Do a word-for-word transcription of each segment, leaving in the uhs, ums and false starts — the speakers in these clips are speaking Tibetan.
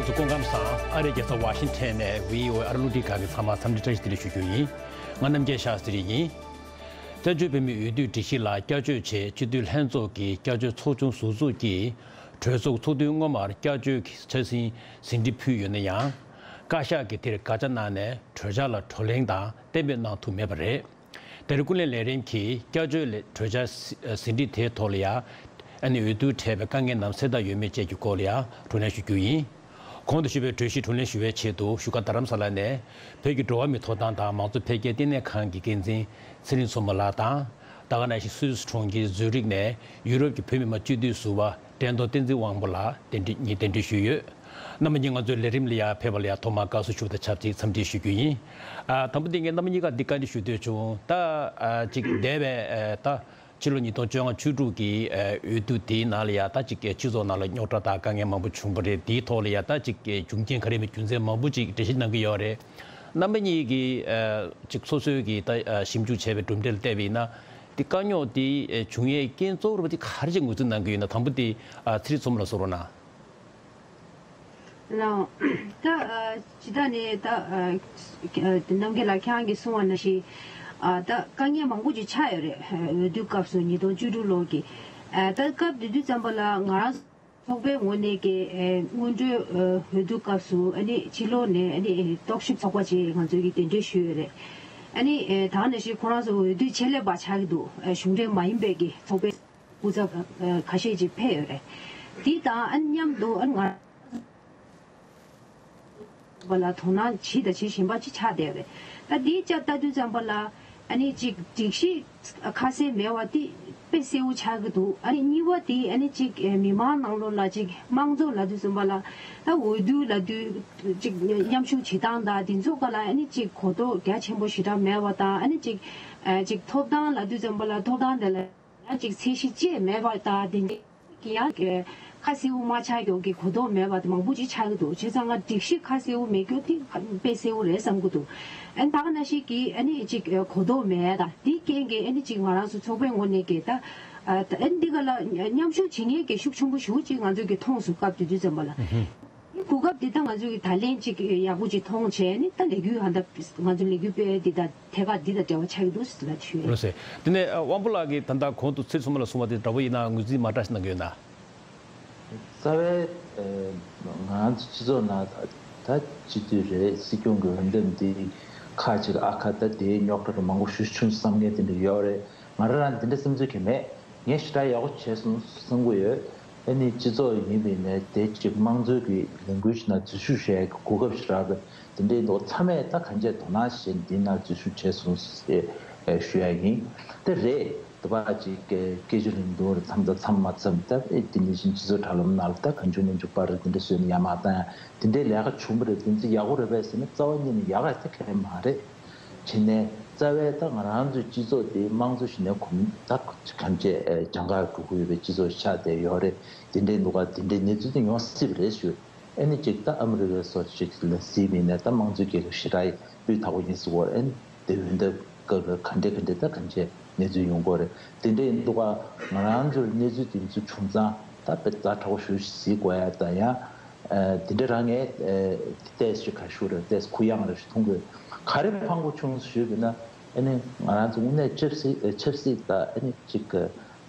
སྐུ་ཁམས་བཟང་། ཨ་རིའི་རྒྱལ་ས་ཝ་ཤིང་ཊོན་ནས་བྷི་ཨོ་ཨེ་ཨ་རི་རླུང་འཕྲིན་ཁང་གི་ཚང་མར་འཚམས་འདྲི་བཀྲ་ཤིས་བདེ་ལེགས་ཞུ་རྒྱུ་ཡིན། ང་རྣམ་རྒྱལ་ཤཱ་སྟྲི་ཡིན། བཙན་བྱོལ་བོད་མིའི་འོས་བསྡུའི་སྒྲིག་གཞི་ལ་བསྐྱར་བཅོས་ཆེད་སྤྱི་འཐུས་ལྷན་ཚོགས་ཀྱི་བསྐྱར་བཅོས་ཚོགས་ཆུང་ཟུར་འཛུགས་ཀྱིས་གྲོས་ཚོགས་ཚོགས་ཐུན་སྔོན་མར་བསྐྱར་བཅོས་ཀྱི་ཆ་ཚང་ཟིན་བྲིས་ཕུལ་ཡོད་ན་ཡང་། བཀའ་ཤག་གིས་དེར་དགག་བྱ་གནང་ནས་གྲོས་འཆར་ལ་བགྲོ་གླེང་དང་གཏན་འབེབས་གནང་ཐུབ་མེད་པ་རེད། དེར་ཀུན་གླེང་ལས་རིམ་གྱིས་བསྐྱར་བཅོས་ལས་གྲོས་འཆར་ཟིན་བྲིས་དེའི་ཐོག་ལ་ཡང་། ཨ་ནི་འོས་བསྡུ་འཕྲད་པའི་དཀའ་ངལ་རྣམས་སེལ་ཐབས་ཡོད་མེད་བཅས་ཀྱི་སྐོར་ལ་ཡང་བགྲོ་གླེང་ཞུ་རྒྱུ་ཡིན། གོང་དུ་ཞུས་པའི་གྲོས་གཞི་བགྲོ་གླེང་ཞུ་བའི་ཆེད་དུ་བཞུགས་སྒར་རྡ་རམ་ས་ལ་ནས་བོད་ཀྱི་འགྲོ་བ་མིའི་ཐོབ་ཐང་དང་མང་གཙོ་འཕེལ་རྒྱས་ལྟེ་གནས་ཁང་གི་འགན་འཛིན་ཚེ་རིང་མཚོ་མོ་ལགས་དང་། ད་ག་ནང་བཞིན་སུད་སི་གྲོང་ཁྱེར་ཛུ་རིག་ནས་ཡུ་རོབ་ཀྱི་བོད་མི་མང་སྤྱི་འཐུས་ཟུར་པ་བཀྲས་མཐོང་བསྟན་འཛིན་དབང་པོ་ལགས་གདན་འདྲེན་གཉིས་གདན་འདྲེན་ཞུས་ཡོད། རྣམ་པ་གཉིས་ང་ཚོའི་ལས་རིམ་ལ་ཡང་ཕེབས་པ་ལ་ཡང་ཐོག་མར་དགའ་བསུ་ཞུ་བ་དང་ཆབས་ཅིག་འཚམས་འདྲི་ཞུ་རྒྱུ་ཡིན། ཨ། དང་པོ་དེ་ངས་རྣམ་པ་གཉིས་ཀ་འདི་བཀའ་འདྲི་ཞུ་འདོད་བྱུང་། ད་ཨ་ཅིག་འདས་པའི་ཨ་ད་ཕྱི་ལོ་ཉིས་སྟོང་བཅོ་ལྔ་བཅུ་དྲུག་གི་ཨ་འོས་བསྡུ་དེའི་ནང་ལ་ཡང་ད་ཅིག་སྤྱི་ཚོགས་ནང་ལ་རྙོག་དྲ་དང་དཀའ་ངལ་མང་པོ་བྱུང་བ་རེད། དེའི་ཐོག་ལ་ཡང་ད་ཅིག་རྒྱུ་རྐྱེན་ག་རེ་མིན་རྒྱུ་མཚན་མང་པོ་ཅིག་འགྲེལ་བཤད་གནང་གི་ཡོད་རེད། རྣམ་པ་གཉིས་ཀྱིས་ཨ་ཅིག་སོ་སོའི་གི་ད་ཨ་ཞིབ་འཇུག་བྱས་པའི་གྲུབ་འབྲས་ལ་བལྟས་པ་ཡིན་ན། དེ་དཀའ་རྙོག་དེ་ཨ་བྱུང་ཡས་རྐྱེན་གཙོ་བོ་རུ་དེ་ག་རེ་ཅིག་ངོས་འཛིན་གནང་གི་ཡོད་ན། དང་པོ་དེ་ཨ་ཚེ་རིང་མཚོ་མོ་ལ་གསུང་རོགས་གནང་། ལགས། ད་ཨ་ཇི་ལྟར་ནས་ད་ཨ་རྣམ་རྒྱལ་ལགས་ཁྱེད་རང་གིས་གསུངས་པ་ནང་བཞིན། ཨ་ད་དཀའ་ངལ་མང་པོ་ཅིག་ཆགས་ཡོད་རེད། འོས་བསྡུ་སྐབས་སུ་ཉིས་སྟོང་བཅུ་དྲུག་ལོ་གི། ཨ་ད་སྐབས་དེ་དུས་ཙམ་པ་ལ་ང་རང་ཚོགས་པའི་ངོས་ནས་ཀྱི་ཨ་སྔོན་འགྲོའི་ཨ་འོས་བསྡུ་སྐབས་སུ་ཨ་ནི་ཕྱི་ལོགས་ནས་ཨ་ནི་རྟོག་ཞིབ་ཚོགས་པ་ཅིག་ང་ཚོས་ཀྱི་གདན་འདྲེན་ཞུས་ཡོད་རེད། ཨ་ནི་ཨ་ད་ག་ནང་བཞིན་ཁོ་རང་ཚོ་འོས་བསྡུ་ཆེད་ལས་པ་ཆགས་ཀྱི་འདུག་ཨ་གཞུང་འབྲེལ་མ་ཡིན་པའི་གི་ཚོགས་པའི་སྐུ་ཚབ་ཁ་ཤས་ཅིག་ཕེབས་ཡོད་རེད། དེ་དང་ཨ་མཉམ་དུ་ཨ་ང་བ་ལ་དོ་སྣང་བྱེད་དང་བྱེད་བཞིན་པ་ཅིག་ཆགས་བསྡད་ཡོད་རེད། ད་དེའི་ཆ་ལྟ་དུས་ཙམ་པ་ལ་ཨ་ནི་ཅིག་སྒྲིག་གཞི་ཁ་གསལ་མེད་པ་དེ་དཔེ་གསལ་པོ་ཆགས་ཀྱི་འདུག་ཨ་ནི་གཉིས་པ་དེ་ཨ་ནི་ཅིག་མི་མང་ནང་ལོགས་ལ་ཅིག་དམངས་གཙོ་ལབ་དུས་ཙམ་པ་ལ་ད་འོས་བསྡུ་ལབ་དུས་ཅིག་མཉམ་ཞུགས་བྱེད་སྟངས་དང་དེ་ཚོ་སྒང་ལ་ཨ་ནི་ཅིག་གོ་རྟོགས་རྒྱ་ཆེན་པོ་ཞེ་དྲག་མེད་པ་དང་། ཨ་ནི་ཅིག་ཅིག་ཐོབ་ཐང་ལབ་དུས་ཙམ་པ་ལ་ཐོབ་ཐང་དེ་ལ། ཡང་ཅིག་ཚད་གཞི་བཅས་མེད་པ་དང་དེ་འདྲའི་གི་ཡང་ཁ་གསལ་པོ་མ་ཆགས་ཀྱོག་གི་གོ་རྟོགས་མེད་པ་དེ་མང་པོ་ཅིག་ཆགས་ཀྱི་འདུག་བྱས་ཙང་ང་སྒྲིག་གཞི་ཁ་གསལ་པོ་མེད་ཀྱོག་དེ་དཔེ་གསལ་པོ་རེད་བསམ་གྱི་འདུག་ཨ་ནི་ད་ག་ནང་བཞིན་གྱི་ཨ་ནི་ཅིག་གོ་རྟོགས་མེད་དང་དེའི་རྐྱེན་གྱིས་ཨ་ནི་ཅིག་ང་རང་ཚོ་ཚོགས་པའི་ངོས་ནས་ཀྱི་ད་ཨ་འདི་ག་ལ་མཉམ་ཞུགས་བྱེད་མཁན་གྱི་ཤུགས་ཆེན་པོ་ཞེ་པོ་ཅིག་ང་ཚོས་ཀྱི་མཐོང་སོང་། སྐབས་དེ་དུས་ཙམ་པ་ལ། གོ་སྐབས་འདི་ད་ང་ཚོས་ཀྱི་ད་ལན་ཅིག་ཡག་པོ་ཅིག་མཐོང་བྱས་ནས་ད་ལས་འགུལ་ཧ་ད་ང་ཚོ་ལས་འགུལ་སྤེལ་འདི་ད་ཐད་ཀར་འདི་དང་འབྲེལ་བ་ཆགས་ཀྱི་འདུག་ཟེར་ལབ་ཞུ་ཡས། ལགས་སེ། དེ་ནས་ཨ་དབང་པོ་ལགས་ཀྱིས་ད་ལྟ་གོང་དུ་ཚེ་རིང་མཚོ་མོ་ལགས་གསུངས་པ་དེ་འདྲ་པོ་ཡིན་ན་ངོས་འཛིན་མ་འདྲ་ཞིག་གནང་གི་ཡོད་ན། རྩ་བའི་ཨ་ང་ཚོ་སྤྱི་ཚོགས་ནང་ད་སྤྱི་འཐུས་རེད། སྲིད་སྐྱོང་གི་འོས་འདེམས་འདི་ཁག་ཅིག་ཨ་ཁ་ད་དེའི་རྙོག་དྲ་རུ་མང་པོ་ཞེ་པོ་བྱུང་བསམ་མཁན་དེ་འདྲ་ཡོད་རེད། ང་རང་རང་འདི་འདྲ་བསམ་ཚུལ་གང་ཡང་མེད། ངས་ཞེ་དྲག་ཡག་པོ་བྱས་སོང་བསམ་གྱི་ཡོད། ཨ་ནི་སྤྱི་ཚོགས་ཡིན་པ་ཡིན་ནའི་དེ་གཅིག་དམངས་གཙོའི་གི་ལས་འགུལ་ཞིག་ནང་འཛུལ་ཞུགས་བྱེད་ཡག་གི་གོ་སྐབས་ཞིག་རག་གི་དེ་འདྲའི་འདུག་ཚང་མས་ད་གང་ཅི་དོ་སྣང་བྱས་འདི་ནང་འཛུལ་ཞུགས་བྱས་སོང་ཞེས་ཞུ་ཡ་ཡིན། དེ་རེད། དེ་བ་གཅིག་སྐད་ཆ་རིང་ཐུང་རེ་མཚམས་དང་མཚམས་མ་མཚམས་ད་ཨེ་དེ་ནང་བཞིན་སྤྱི་ཚོགས་དྲ་ལམ་ནང་ལ་ད་གང་བྱུང་མང་བྱུང་པར་དེ་འདྲ་བཟོས་ནས་ཡར་མར་བཏང་ཡ་དེ་འདྲའི་ལས་ཀ་བྱུང་བ་རེད། དེ་ཚོ་ཡག་པོ་རེད་པས་ཟེར་ན་རྩ་བ་ཉིད་ནས་ཡག་ག་ད་ག་རེ་མ་རེད། བྱས་ནས་རྩ་བའི་ད་ང་རང་ཚོའི་སྤྱི་ཚོགས་དེ་དམངས་གཙོ་ཞིག་ནས་གོམ་ད་གང་ཅི་ཨེ་གྱངས་ཁ་འགྲོ་གི་ཡོད་པའི་སྤྱི་ཚོགས་ཆགས་བསྡད་ཡོད་རེད། དེ་འདྲའི་འདུག་ག་དེ་འདྲའི་གནས་ཚུལ་དེ་ཡོང་སྲིད་པ་རེད་ཞུ། ཨེ་ནི་གཅིག་ད་ཨ་མི་རི་ཀའི་སོགས་ཅིག་ལ་གཟིགས་པ་ཡིན་ན་ད་དམངས་གཙོའི་རྒྱལ་ཁབ་ཞེ་དྲག་སྤུས་དག་པོ་ཡིན་ཟེར་གོ་རེད། ཨེ་ནི་དེ་འོས་འདེམས་སྐབས་ལ་ག་འདྲའི་ག་འདྲའི་ད་གང་ཅི་གནས་ཚུལ་ཡོང་གི་རེད། དེ་འདྲའི་འདུག་ག་ང་རང་ཚོར་གནས་ཚུལ་དེ་ཚོ་བྱུང་ཙང་ད་དཔེ་ཛ་དྲག་པོ་ཞེ་པོ་ཞིག་གཟིགས་དགོས་ཡ་ད་ཡང་། དེ་འདྲ་རང་ངས་ཏོག་ཙམ་ཞིག་ག་ཞུ་རེད། ཏོག་ཙམ་གུ་ཡངས་རེ་ཞིག་མཐོང་དགོས། ག་རེ་ཕངས་པོ་བྱུང་ཞུས་པ་ཡིན་ན། ཨ་ནི་ང་རང་ཚོ་དངོས་གནས་ཆབ་སྲིད་ཆབ་སྲིད་དང་ཨ་ནི་གཅིག་གི་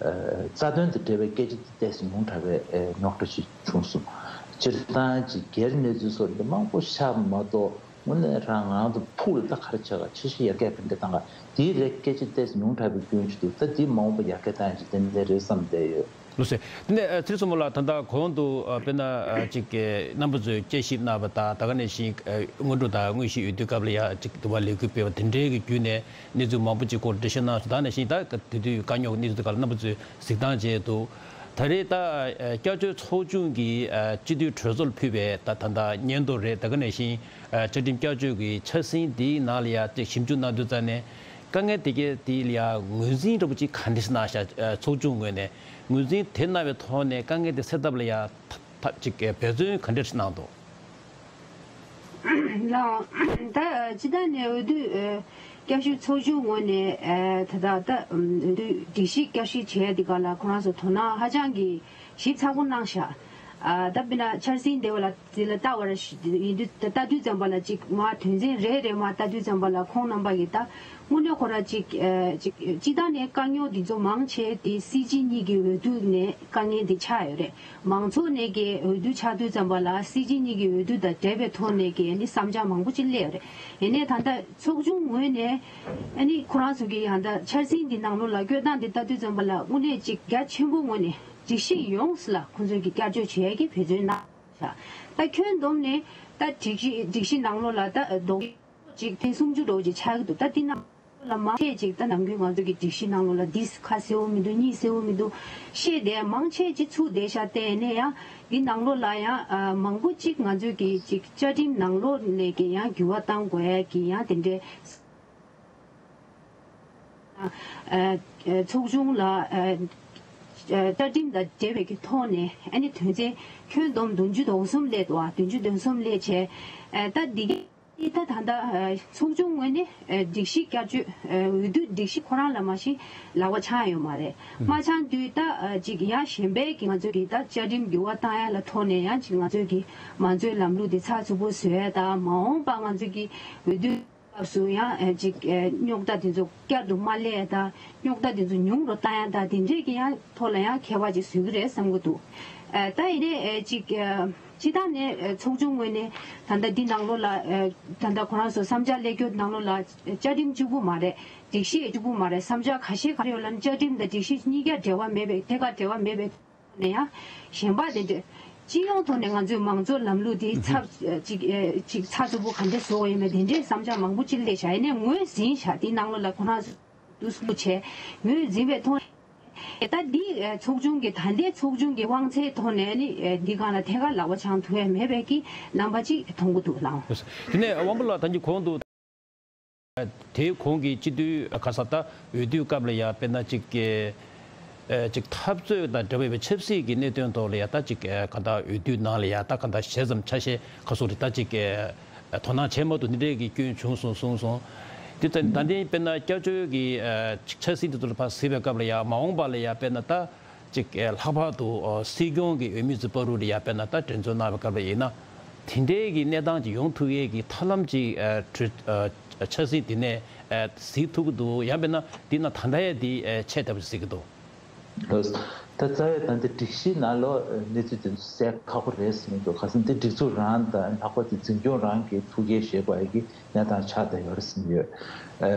རྩ་དོན་དང་འབྲེལ་བའི་སྐད་ཆ་དེ་ཏོག་ཙམ་ཉུང་དྲགས་པའི་རྙོག་དྲ་ཞིག་བྱུང་སོང་། སྤྱིར་བཏང་གཅིག་སྒེར་གནས་ཚུལ་སོགས་འདི་མང་པོ་ཤར་མ་གཏོགས། དངོས་གནས་རང་ང་ཚོ་ཕུགས་ལ་ད་ག་རེ་བྱེད་ག་ཕྱི་བཤོལ་ཡར་རྒྱས་ག་འདྲ་བཏང་ག་དེའི་རིགས་སྐད་ཆ་ཏོག་ཙམ་ཉུང་དྲགས་པའི་སྐྱོན་ཞིག་འདུག་ད་དེ་མ་འོངས་པ་ཡར་རྒྱས་བཏང་ཡག་ཅིག་ཏན་ཏན་རེད་བསམ་བསྡད་ཡོད། ལགས་སོ། དེ་ནས་ཚེ་རིང་མཚོ་མོ་ལགས་ད་ལྟ་གོང་དུ་དཔེར་ན་ཅིག་རྣམ་པ་ཚོས་དཔྱད་ཞིབ་གནང་བ་དང་ད་ག་ནང་བཞིན་སྔོན་འགྲོ་དང་དངོས་གཞིའི་འོས་བསྡུའི་སྐབས་ལ་ཡང་ཅིག་དུ་བ་ལས་འགུལ་སྤེལ་བ་དེ་འདྲའི་གི་བརྒྱུད་ནས་གནས་ཚུལ་མང་པོ་ཅིག་སྐོར་འགྲེལ་བཤད་གནང་སོང་། ད་ག་ནང་བཞིན་ད་དེ་དུས་དཀའ་རྙོག་གནས་ཚུལ་དེ་ག་ལ་རྣམ་པ་ཚོས་གཟིགས་སྟངས་བྱས་འདུག་ད་རེས་ད་བསྐྱར་བཅོས་ཚོགས་ཆུང་གིས་སྤྱི་འཐུས་གྲོས་ཚོགས་ལ་ཕུལ་བའི་ད་ད་ལྟ་སྙན་ཐོ་རེད། ད་ག་ནང་བཞིན་བཅའ་ཁྲིམས་བསྐྱར་བཅོས་ཀྱི་འཆར་ཟིན་འདིའི་ནང་ལ་ཡང་ཅིག་ཞིབ་འཇུག་གནང་དུས་ཙང་ནས་དཀའ་ངལ་དེ་གའི་དེ་ལ་ཡང་ངོས་འཛིན་འདྲ་པོ་ཅིག་ག་འདྲ་ཞིག་གནང་ཤག་ཚོགས་ཆུང་ངོས་ནས་ངོས་འཛིན་དེ་གནང་བའི་ཐོག་ནས་དཀའ་ངལ་དེ་སེལ་ཐབས་ལ་ཡང་ཐབས་ཅིག་འབད་བརྩོན་ག་འདྲ་ཞིག་གནང་འདུག་ལགས། ད་སྤྱི་བཏང་ནས་འོས་བསྡུ་བསྐྱར་ཞིབ་ཚོགས་ཆུང་ངོས་ནས་ད་ལྟ་ད་འོས་བསྡུ་སྒྲིག་གཞི་བསྐྱར་ཞིབ་བྱས་དེ་ག་ལ་ཁོ་རང་ཚོ་དོ་སྣང་ཧ་ཅང་གི་ཞིབ་ཚགས་པོ་གནང་ཤག་ཨ་ད་དཔེར་ན་འཆར་ཟིན་དེ་བ་ལ་དེ་ལ་ལྟ་བར་ཡིན་དུས་ད་ལྟ་དུས་ཙམ་པ་ལ་ཅིག་མ་དོན་ཚན་རེ་རེ་མ་ལྟ་དུས་ཙམ་པ་ལ་ཁོང་རྣམ་པ་གིས་ད་དངོས་གནས་ཁོ་རང་ཅིག་ཨ་ཅིག་སྤྱི་བཏང་ནས་དཀའ་རྙོག་འདི་ཚོ་མང་ཆེ་དེ་སྲིད་སྤྱི་གཉིས་ཀྱི་འོས་བསྡུ་ནས་དཀའ་ངལ་འདི་ཆགས་ཡོད་རེད། མང་ཚོགས་ནས་ཀྱི་འོས་བསྡུ་ཆགས་དུས་ཙམ་པ་ལ་སྲིད་སྤྱི་གཉིས་ཀྱི་འོས་བསྡུ་དང་འབྲེལ་བའི་ཐོག་ནས་ཀྱི་ནི་བསམ་འཆར་མང་པོ་ཅིག་སླེབས་ཡོད་རེད། ཡིན་ནའི་ད་ལྟ་ཚོགས་ཆུང་ངོས་ནས་ཨ་ནི་ཁོ་རང་ཚོ་གི་ཡང་ད་འཆར་ཟིན་འདི་ནང་ལོགས་ལ་བསྐྱོད་སྟངས་འདི་ལྟ་དུས་ཙམ་པ་ལ་དངོས་གནས་ཅིག་རྒྱ་ཆེན་པོ་ངོས་ནས་སྒྲིག་གཞི་ཡོངས་ལ་ཁོང་ཚོས་ཀྱི་བསྐྱར་བཅོས་བྱེད་ཡས་ཀྱི་འབད་བརྩོན་གནང་བཞག་ད་ཁྱོན་བསྡོམས་ནས་ད་སྒྲིག་གཞི་སྒྲིག་གཞི་ནང་ལོགས་ལ་ད་ལྡོག་ཅིག་ཐེངས་སུམ་ཅུ་འགྲོ་ཅིག་ཆགས་ཀྱི་འདུག་ད་འདི་ནང་ལ་མང་ཆེ་ཅིག་ད་ནམ་རྒྱུན་ང་ཚོ་གི་སྒྲིག་གཞི་ནང་ལོགས་ལ་འདི་ཁ་གསལ་བོ་མི་འདུག་གཉིས་གསལ་བོ་མི་འདུག་བཤད་བསྡད་མང་ཆེ་ཅིག་ཚུགས་བསྡད་ཤག་དེ་ནས་ཡང་འདི་ནང་ལོགས་ལ་ཡང་ཨ་མང་པོ་ཅིག་ང་ཚོས་ཀྱི་ཅིག་བཅའ་ཁྲིམས་ནང་ལོགས་ནས་ཀྱི་ཡང་འགྱུར་བ་གཏང་དགོས་ཡ་གི་ཡང་དེ་འདྲའི་ཨ་ཨ་ཚོགས་ཆུང་ལ་ཨ་ཨ་བཅའ་ཁྲིམས་དང་འབྲེལ་བའི་གི་ཐོག་ནས་ཨ་ནི་དོན་ཚན་ཁྱོན་བསྡོམས་བདུན་ཅུ་དོན་གསུམ་སླེབས་འདུག་ཨ་བདུན་ཅུ་དོན་གསུམ་སླེབས་བྱས་ཨ་ད་འདི་གི་ད་ད་ལྟ་ཚོགས་ཆུང་ངོས་ནས་སྒྲིག་གཞི་བསྐྱར་བཅོས་འོས་བསྡུ་སྒྲིག་གཞི་ཁོ་རང་ལ་མ་གཞི་ལག་པ་འཆང་ཡོད་མ་རེད། མ་འཆང་དུས་ད་ཅིག་ཡང་གཞན་པའི་གི་ང་ཚོས་གི་ད་བཅའ་ཁྲིམས་འགྱུར་བ་བཏང་ཡ་ལ་ཐོག་ནས་ཡང་ཅིག་ང་ཚོས་གི་མང་གཙོའི་ལམ་ལུགས་དེ་ཚགས་ཚུད་པོ་བཟོ་ཡ་ད་མ་འོངས་པ་ང་ཚོས་གི་འོས་བསྡུ་སྐབས་སུ་ཡང་ཅིག་རྙོག་དྲ་དེ་ཚོ་བསྐྱར་དུ་མ་སླེབས་ཡ་ད་རྙོག་དྲ་དེ་ཚོ་ཉུང་རུ་བཏང་ཡ་ད་དེ་འདྲས་གི་ཡང་ཐོག་ལ་ཡང་མཁས་པ་ཅིག་བཟོས་གི་རེད་བསམ་གི་འདུག་ད་ཡིན་ནའི་ཅིག་སྤྱི་བཏང་ནས་ཚོགས་ཆུང་ངོས་ནས་ད་ལྟ་འདི་ནང་ལོགས་ལ་ད་ལྟ་ཁོ་རང་ཚོ་བསམ་འཆར་སླེབས་རྒྱུ་ནང་ལོགས་ལ་བཅའ་ཁྲིམས་གཅིག་པུ་མ་རེད། སྒྲིག་གཞི་གཅིག་པུ་མ་རེད། བསམ་འཆར་ཁ་ཤས་ག་རེ་ཡོད་ལབ་ན་བཅའ་ཁྲིམས་དང་སྒྲིག་གཞི་གཉིས་ཀ་འབྲེལ་བ་མེད་པའི་ཐད་ཀར་འབྲེལ་བ་མེད་པའི་ཐོག་ནས་ཡང་གཞན་པ་དེ་འདྲ་སྤྱི་ཡོངས་ཐོག་ནས་ང་ཚོས་མང་གཙོ་ལམ་ལུགས་དེ་ཚགས་ཅིག་ཅིག་ཚགས་ཚུད་པོ་ག་འདྲ་བཟོ་དགོས་ཡོད་མེད་དེ་འདྲའི་བསམ་འཆར་མང་པོ་ཅིག་སླེབས་བཞག་ཡིན་ནའི་ངོས་ཟིན་བཞག་དེའི་ནང་ལོགས་ལ་ཁོ་རང་ཚོ་འདུག་སེ་བྱས་ངོས་འཛིན་པའི་ཐོག་ནས་ད་འདི་ཚོགས་ཆུང་གི་ད་ལྟའི་ཚོགས་ཆུང་གི་དབང་ཚད་ཐོག་ནས་ནི་འདི་སྒང་ལ་ཐད་ཀར་ལག་པ་འཆང་ཐུབ་ཡ་མེད་པའི་གི་རྣམ་པ་ཅིག་མཐོང་གི་འདུག་ལགས། དེ་ནས་དབང་པོ་ལགས་ད་གིན་གོང་དུ། དེའི་གོང་གི་སྤྱི་འཐུས་ག་ས་ད་འོས་བསྡུའི་སྐབས་ལ་ཡ་དཔེར་ན་ཅིག་གི་ཨ་ཅིག་འཐབ་རྩོད་དང་འབྲེལ་བའི་ཆབ་སྲིད་ཀྱི་གནད་དོན་ཐོག་ལ་ཡ་ད་ཅིག་ག་ད་འོས་བསྡུའི་ནང་ལ་ཡ་ད་ག་ད་ཞལ་ཙམ་ཆ་ཤས་ག་སོགས་རེ་ད་ཅིག་དོ་སྣང་བྱས་མ་ཐུབ་འདི་འདྲའི་གི་སྐྱོན་བྱུང་སོང་གསུངས་སོང་། དེ་ད་ད་ལྟའི་དཔེར་ན་བསྐྱར་བཅོས་ཀྱི་ཨ་ཅིག་ཆབ་སྲིད་དེ་ཚོ་ལ་ཕར་གཟིགས་པའི་སྐབས་ལ་ཡ་མ་འོངས་པ་ལ་ཡ་དཔེར་ན་ད། ཅིག་ལྷག་པར་དུ་སྲིད་སྐྱོང་གི་འོས་མི་ཚོའི་བར་དུ་ལ་ཡ་དཔེར་ན་ད་འགྲན་རྩོད་གནང་བའི་སྐབས་ལ་ཡིན་ན། དེ་འདྲའི་གི་གནས་སྟངས་ཅིག་ཡོང་ཐུབ་ཡས་ཀྱི་ཐབས་ལམ་ཅིག་གྲོས་འཆར་ཟིན་དེ་ནས་གཟིགས་ཐུབ་ཀྱི་འདུག་ཡང་དཔེར་ན་འདི་ན་ད་ལྟ་ཡ་འདི་ཆད་ཐབས་གཟིགས་ཀྱི་འདུག་ལགས། ད་རྩ་བའི་ད་འདི་སྒྲིག་གཞི་ནང་ལོགས་གནས་ཚུལ་དེ་ཚོ་གསལ་ཁག་པོ་རེད་ཟེར་གྱི་འདུག་ག་ས་འདི་སྒྲིག་འཛུགས་རང་དང་ལྷག་པར་དུ་འཛིན་སྐྱོང་རང་གི་ཐུགས་འགན་བཞེས་དགོས་ཡ་གི་གནས་སྟངས་ཆགས་བསྡད་ཡོད་རེད་བསམ་ཡོད། ཨ་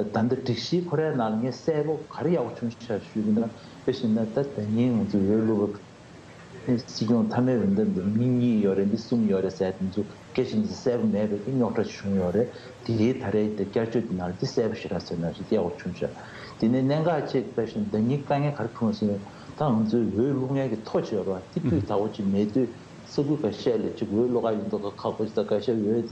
ད་ལྟ་སྒྲིག་གཞི་ཁོ་རའི་ནང་ལ་ངས་གསལ་པོ་ག་རེ་ཡག་པོ་བྱུང་ཤག་ཞུས་པ་ན། དཔེ་བཞིན་ན་ད་ཟླ་ཉིན་ང་ཚོ་འོས་བླུག་པ་སྲིད་སྐྱོང་མཐའ་མའི་འོས་འདེམས་དེ་མི་གཉིས་ཡོད་རེད། མི་གསུམ་ཡོད་རེད་ཟེར་དེ་ཚོ་སྐད་ཆ་འདི་གསལ་པོ་མེད་པའི་རྙོག་དྲ་བྱུང་ཡོད་རེད། དེའི་ད་རེས་དེ་བསྐྱར་བཅོས་དེ་ནང་ལ་འདི་གསལ་པོ་ཞེ་དྲག་བཟོས་ན་རེད། ཡག་པོ་བྱུང་ཤག་དེ་ནས་གནད་འགག་ཅིག་དཔེ་བཞིན་ཟླ་ཉིན་དཀའ་ངལ་ག་རེ་བྱུང་ཟེར་ན། ད་ང་ཚོའི་འོས་བླུག་མཁན་གྱི་ཐོ་ཅིག་ཡོད་རེད་བ། དེ་སྤུས་དག་པོ་ཅིག་མེད་དུས་ས་ཁུལ་ཁ་ཤས་ལ་ཅིག་འོས་བླུག་ག་ཡོང་མདོག་ཁ་ཁག་པོ་ཅིག་དང་། ཁ་ཤས་འོས་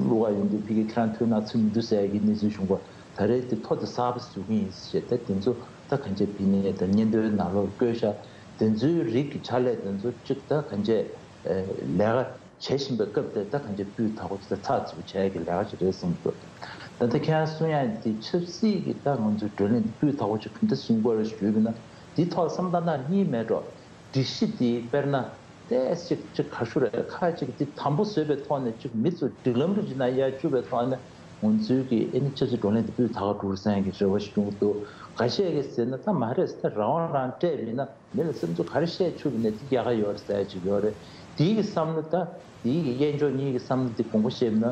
བླུག་ག་ཡོང་དུས་ཕ་གིར་ཁྱེད་རང་ཐོན་གནང་ཚུལ་མི་འདུག་ཟེར་ཡ་གི་གནས་ཚུལ་བྱུང་བ། ད་རེས་དེ་ཐོ་དེ་གསར་པ་བཟོ་གི་ཡིན་ཟེར་བྱས། ད་དེ་ཚོ་ད་གང་ཅི་ཕི་ནས་ད་སྙན་ཐོའི་ནང་ལོགས་བཀོད་ཤག་དེ་ཚོའི་རིགས་ཀྱི་ཕྱག་ལས་དེ་ཚོ་ཅིག་ད་གང་ཅི་ལས་ཀ་བྱེད་བཞིན་པའི་སྐབས་དེར་ད་གང་ཅི་སྤུས་དག་པོ་ཅིག་ད་ཚགས་ཚུད་པོ་བྱེད་ཡ་གི་ལས་ཀ་ཅིག་རེད་བསམ་གྱི་འདུག་ད་ལྟ་ཁྱེད་རང་གསུང་ཡ་དེ་ཆབ་སྲིད་ཀྱི་ད་ང་ཚོའི་བགྲོ་གླེང་དེ་སྤུས་དག་པོ་ཅིག་ག་འདྲ་གསུང་དགོས་རེད་ཞུས་པ་ན། དེའི་ཐོག་ལ་བསམ་བློ་བཏང་སྟངས་གཉིས་མེད་འགྲོ། སྒྲིག་གཞི་དེ་དཔེར་ན། ཏོག་ཙམ་ཅིག་ག་ཞུ་རེད། ཁ་ཅིག་འདི་དམ་པོ་བཟོས་པའི་ཐོག་ནས་ཅིག་མི་ཚོ་སྒྲིག་ལམ་རེ་ཅིག་ནང་ཡར་བཅུག་པའི་ཐོག་ནས་ང་ཚོའི་གི་ཨེ་ནི་ཆབ་སྲིད་བགྲོ་གླེང་འདི་སྤུས་དག་པོ་འགྲོ་སྲིད་ཀྱི་རེ་བ་ཞིག་བྱུང་གི་འདུག་འགའ་ཤས་ཀྱིས་ཟེར་ན་ད་མ་རེད་ཟེར། ད་རང་དབང་རང་སྤྲད་པ་ཡིན་ན་མི་ལ་སེམས་ཚོར་ག་རེ་བཤད་ཆོག་གི་ནས་འདི་རྒྱལ་ཁ་ཡོད་རེད་ཟེར་ཡ་ཅིག་ཡོད་རེད། དེའི་གི་བསམ་བློ། ད་དེའི་གི་གཡས་འཇོག་གཉིས་ཀྱི་བསམ་བློ་འདི་དགོངས་པ་བཞེས་ན།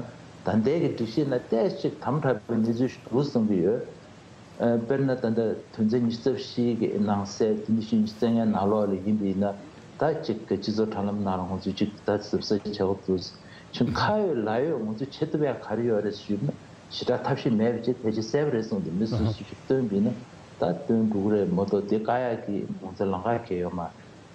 ད་ལྟའི་གི་སྒྲིག་གཞི་ནང་ཏོག་ཙམ་ཅིག་དམ་དྲག་པའི་གནས་ཚུལ་ཞིག་འདུག་བསམ་གྱི་ཡོད། ཨ་དཔེར་ན་ད་ལྟ་དོན་ཚན་ཉི་ཤུ་རྩ་བཞི་གི་ནང་གསལ་དེ་ནི་ཉི་ཤུ་རྩ་ལྔའི་ནང་ལོགས་ལ་ཡིན་པ་ཡིན་ན། ད་ཅིག་གི་སྤྱི་ཚོགས་དྲ་ལམ་ནང་ལ་ང་ཚོས་ཅིག་ད་གཟབ་གཟབ་བྱེད་དགོས་འདུག་ཁྱོད་ཁ་ཡོད་ལག་ཡོད་ང་ཚོས་བྱེད་ཐུབ་ཡ་ག་རེ་ཡོད་རེད་ཞུས་ན། ཞེ་དྲག་ཐབས་ཤེས་མེད་པ་ཅིག་ཕལ་ཆེར་གསལ་པོ་རེད་གསུངས་ཏེ་མི་སུ་སུ་ཞིག་སྟོན་པ་ཡིན་ན་ད་སྟོན་འགྲོ་གི་རེད་མ་གཏོགས་དེ་བཀག་ཡ་གི་ང་ཚོ་ལམ་ཁ་གང་ཡང་ཡོད་མ་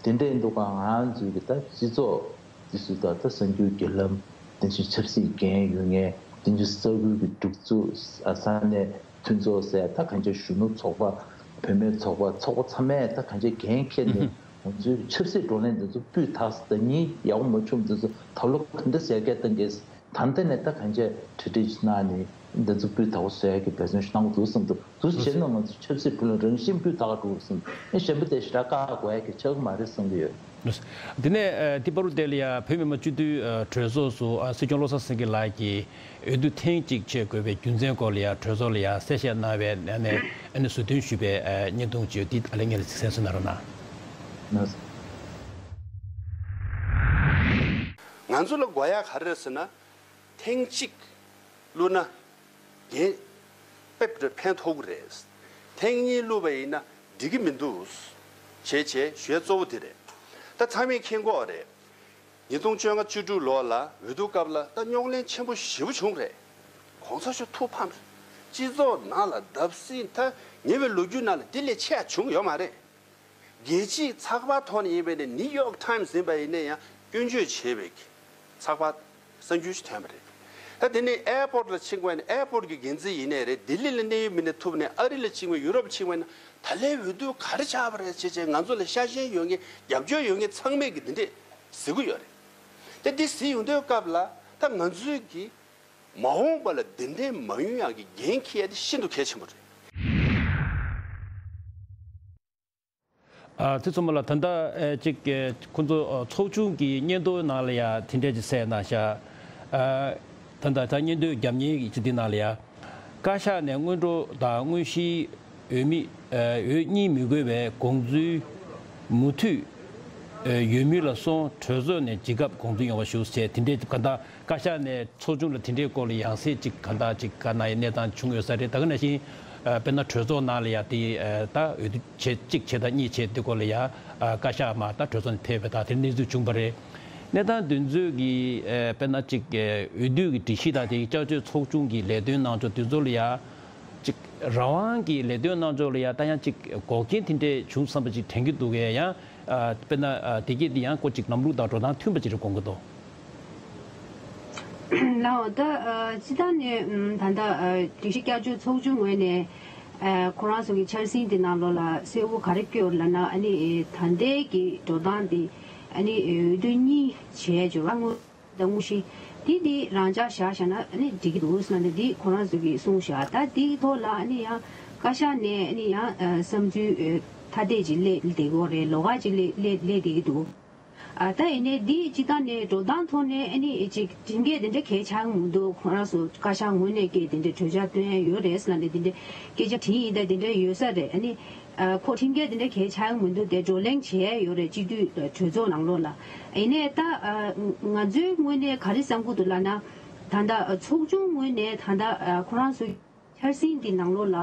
རེད། དེ་འདྲ་ཡིན་དུས་ཀ་ང་ཚོས་གི་ད་སྤྱི་ཚོགས། དེ་ཚོ་ད་ལྟ་གསར་འགྱུར་བརྒྱུད་ལམ། དེ་བཞིན་ཆབ་སྲིད་འགན་ཡོད་མཁན། དེ་བཞིན་ས་ཁུལ་གྱི་སྒྲིག་འཛུགས། ས་གནས་མཐུན་ཚོགས་ཟེར། ད་གང་ཅི་གཞོན་ནུ་ཚོགས་པ། བུད་མེད་ཚོགས་པ། ཚོགས་པ་ཚང་མས་ད་གང་ཅི་འགན་འཁྱེར་ནས་ང་ཚོའི་ཆབ་སྲིད་བགྲོ་གླེང་འདི་ཚོ་སྤུས་དག་ཟླ་ཉིན་ཡག་པོ་མ་བྱུང་། འདི་ཚོ་ད་ལོ་ག་འདྲ་ཟེར་སྐད་བཏང་གི་ད་ལྟ་ནས་ད་གང་ཅི་གྲ་སྒྲིག་གནང་ནས། འདི་ཚོ་སྤུས་དག་པོ་བཟོ་ཡ་གི་འབད་བརྩོན་ཞིག་གནང་དགོས་འདུག་བསམ་འདུག་འདུག་སེ་བྱས་ན་ང་ཚོ་ཆབ་སྲིད་ཕུགས་ལ་རང་བཞིན་སྤུས་དག་པོ་འགྲོ་འདུག་བསམ་འདུག་ཨེ་གཞན་པ་དེ་ཞེ་དྲག་བཀག་དགོས་ཡ་གི་ཆགས་ཀྱི་མ་རེད་བསམ་གྱི་ཡོད། དེ་ནས་ཨ་ཏི་པ་རུ་དེ་ལ་ཡ་བོད་མི་མང་སྤྱི་འཐུས་ཨ་གྲོས་ཚོགས་སུ་ཨ་སྲིད་སྐྱོང་བློ་བཟང་སེང་གེ་ལགས་ཀྱིས་འོས་བསྡུ་ཐེངས་གཅིག་བྱེད་དགོས་པའི་རྒྱུ་མཚན་སྐོར་ལ་ཡ་གྲོས་ཚོགས་ལ་ཡ་གསལ་བཤད་གནང་བའི་ནང་ནས་ཨ་ནི་ཟུར་འདོན་ཞུས་པའི་ཨ་བརྙན་ཐུང་ཅིག་ཡོད། འདི་ཨ་ལས་ངེད་ལ་ཅིག་གསན་གཟིགས་གནང་རོགས་གནང་། ང་ཚོ་ལ་དགོས་ཡ་ག་རེ་རེད་ཟེར་ན། ཐེངས་གཅིག་བླུགས་ན་འགན་དཔེ་ཕན་ཐོགས་ཀྱི་རེད། ཐེངས་གཉིས་བླུགས་པ་ཡིན་ན་འགྲིག་གི་མི་འདུག་བྱས་བྱས་ཞུ་ཡ་གཙོ་བོ་དེ་རེད། ད་ཚང་མས་མཁྱེན་གྱི་ཡོད་རེད། ཉིས་སྟོང་བཅོ་ལྔ་བཅུ་དྲུག་ལོ་ལ་འོས་བསྡུ་སྐབས་ལ་ད་རྙོག་གླེང་ཆེན་པོ་ཞེ་པོ་བྱུང་རེད། གོང་ས་མཆོག་ཐུགས་ཕམ་རེད། སྤྱི་ཚོགས་ནང་ལ་བརྡབ་གསིག་ད་ཉེ་བའི་ལོ་རྒྱུས་ནང་ལ་དེ་ལས་ཆེ་བ་བྱུང་ཡོད་མ་རེད། རྒྱལ་སྤྱིའི་ཚགས་པར་ཐོག་ནས་ཡིན་པ་ཡིན་ན་ནིའུ་ཡོག་ཊའིམ་སི་ཡིན་པ་ཡིན་ན་ཡང་སྐྱོན་བརྗོད་བྱས་པའི་ཚགས་པར་གསར་འགྱུར་ཞིག་ཐོན་པ་རེད། ད་དེ་ནས་ཨེར་པོར་ཊི་ལ་ཕྱིན་པ་ཡིན་ན་ཨེར་པོར་ཊི་གི་འགན་འཛིན་ཡིན་ནའི་རེད། ལྡི་ལི་ལ་གནས་ཡུལ་མི་སྣ་ཐུག་ནས་ཨ་རི་ལ་ཕྱིན་པ་ཡུ་རོབ་ཕྱིན་པ་ཡིན་ན་ད་ལན་འོས་བསྡུ་ག་རེ་ཆགས་པ་རེད་བྱས་བྱས་ང་ཚོ་ལ་ཤ་ཞེན་ཡོད་མཁན་རྒྱབ་སྐྱོར་ཡོད་མཁན་ཚང་མས་གི་འདི་འདྲས་ཟེར་གི་ཡོད་རེད། ད་འདི་ཟེར་ཡོང་དུས་སྐབས་ལ་ད་ང་ཚོས་གི་མ་འོངས་པ་ལ་འདི་འདྲས་མ་ཡོང་ཡག་གི་འགན་འཁྱེར་ཡ་དེ་ཤིན་ཏུ་གལ་ཆེན་པོ་རེད། ཨ་ཚེ་ཚོ་མ་ལགས། ད་ལྟ་ཨེ་ཅིག་ཨེ་ཁོང་ཚོ་ཨ་ཚོགས་ཆུང་གི་སྙན་ཐོའི་ནང་ལ་ཡ་དེ་འདྲས་ཅིག་གསལ་གནང་ཤག་ཨ་ད་ལྟ་ད་སྙན་ཐོའི་རྒྱབ་གཉེར་གྱི་ཅིག་འདི་ནང་ལ་ཡ། བཀའ་ཤག་ནས་སྔོན་འགྲོ་དང་དངོས་གཞིའི་འོས་མི་ཨ་འོས་གཉིས་མི་དགོས་པའི་དགོངས་ཚུལ་མུ་མཐུད་ཨ་ཡོད་མུས་ལ་སོང་། གྲོས་ཚོགས་ནས་ཇི་སྐབས་དགོངས་ཚུལ་ཡོང་བ་ཞུ་ཟེར་དེ་འདྲས་ག་ད་བཀའ་ཤག་ནས་ཚོགས་ཆུང་ལ་དེ་འདྲའི་སྐོར་ལ་ཡང་སེ་ཅིག་ག་འདྲ་ཅིག་བཀའ་གནང་ཡའི་གནས་སྟངས་བྱུང་ཡོད་ས་རེད། ད་ག་ནང་བཞིན་ཨ་དཔེར་ན་གྲོས་ཚོགས་ནང་ལ་ཡ་དེ་ཨ་ད་འོས་བསྡུ་བྱེད་གཅིག་བྱེད་དང་གཉིས་བྱེད་དེ་སྐོར་ལ་ཡ་ཨ་བཀའ་ཤག་མ་ད་གྲོས་ཚོགས་ནས་ཕེབས་པའི་ད་དེ་གནས་ཚུལ་བྱུང་བ་རེད། གནས་སྟངས་དེ་ཚོའི་གི་ཨ་དཔེར་ན་ཅིག་ཨ་འོས་བསྡུ་གི་སྒྲིག་གཞི་དང་དེ་བསྐྱར་བཅོས་ཚོགས་ཆུང་གི་ལས་དོན་གནང་ཕྱོགས་དེ་ཚོ་ལ་ཡ་ཅིག་རང་དབང་གི་ལས་དོན་གནང་ཕྱོགས་ལ་ཡ་ད་ཡང་ཅིག་འགོག་རྐྱེན་དེ་འདྲས་བྱུང་བསམ་པ་ཅིག་དྲན་གྱི་འདུག་གས། ཡང་ཨ་དཔེར་ན་ཨ་དེ་གས་དེ་ཡང་ཀོ་ཅིག་ལམ་ལུགས་དང་འགྲོ་སྟངས་མཐུན་པ་ཅིག་རེད་དགོངས་ཀྱི་འདུག་ལགས་འོ། ད་ཨ་སྤྱི་བཏང་ནས་ཨམ་ད་ལྟ་ཨ་སྒྲིག་གཞི་བསྐྱར་བཅོས་ཚོགས་ཆུང་ངོས་ནས་ཨ་ཁོ་རང་ཚོ་གི་འཆར་ཟིན་དེ་ནང་ལོགས་ལ་གསལ་པོ་ག་རེ་བཀོད་ཡོད་ལབ་ན། ཨ་ནི་ཨེ་ད་ལྟའི་གི་འགྲོ་སྟངས་དེ་ཨ་ནི་ཨེ་འོས་བསྡུ་གཉིས་བྱས་འབྱོར་བ་དངོས་དང་དངོས་གཞི་དེ་དེ་རང་འཇགས་བཞག་བཞག་ན་ཨ་ནི་འགྲིག་གི་འདུག་ཟེར་ན། དེ་ཁོ་རང་ཚོ་གིས་གསུངས་བཞག་ད་དེའི་ཐོག་ལ་ཨ་ནི་ཡང་བཀའ་ཤག་ནས་ཨ་ནི་ཡང་ཨ་བསམ་ཚུལ་ཨེ་ཐ་དད་ཅིག་སླེབས་བསྡད་ཀྱི་ཡོད་རེད། ལོགས་ཀ་ཅིག་སླེབས་སླེབས་སླེབས་བསྡད་ཀྱི་འདུག་ཨ་ད་ཡིན་ནའི་འདི་སྤྱི་བཏང་ནས་འགྲོ་སྟངས་ཐོག་ནས་ཨ་ནི་ཅིག་ཁྲིམས་འགལ་དེ་འདྲ་གས་ཆགས་ཀྱི་མི་འདུག་ཁོ་རང་ཚོ་བཀའ་ཤག་ངོས་ནས་ཀྱི་དེ་འདྲ་གྲོས་འཆར་བཏོན་ཡ་ཡོད་རེད་ཟེར་ལབ་ནས་དེ་འདྲ་སྐད་ཆ་དྲིས་ཡིན། ད་དེ་འདྲ་ཡོད་ས་རེད། ཨ་ནི་ཨ་ཁོ་ཁྲིམས་འགལ་དེ་འདྲ་གས་ཆགས་ཀྱི་མི་འདུག་དེ་བགྲོ་གླེང་བྱས་ཡ་ཡོད་རེད། སྤྱི་འཐུས་གྲོས་ཚོགས་ནང་ལོགས་ལ། ཡིན་ནའི་ད་ཨ་ང་ཚོའི་ངོས་ནས་ག་རེ་བསམ་གྱི་འདུག་ལབ་ན། ད་ལྟ་ཨ་ཚོགས་ཆུང་ངོས་ནས་ད་ལྟ་ཨ་ཁོ་རང་ཚོ་འཆར་ཟིན་འདི་ནང་ལོགས་ལ་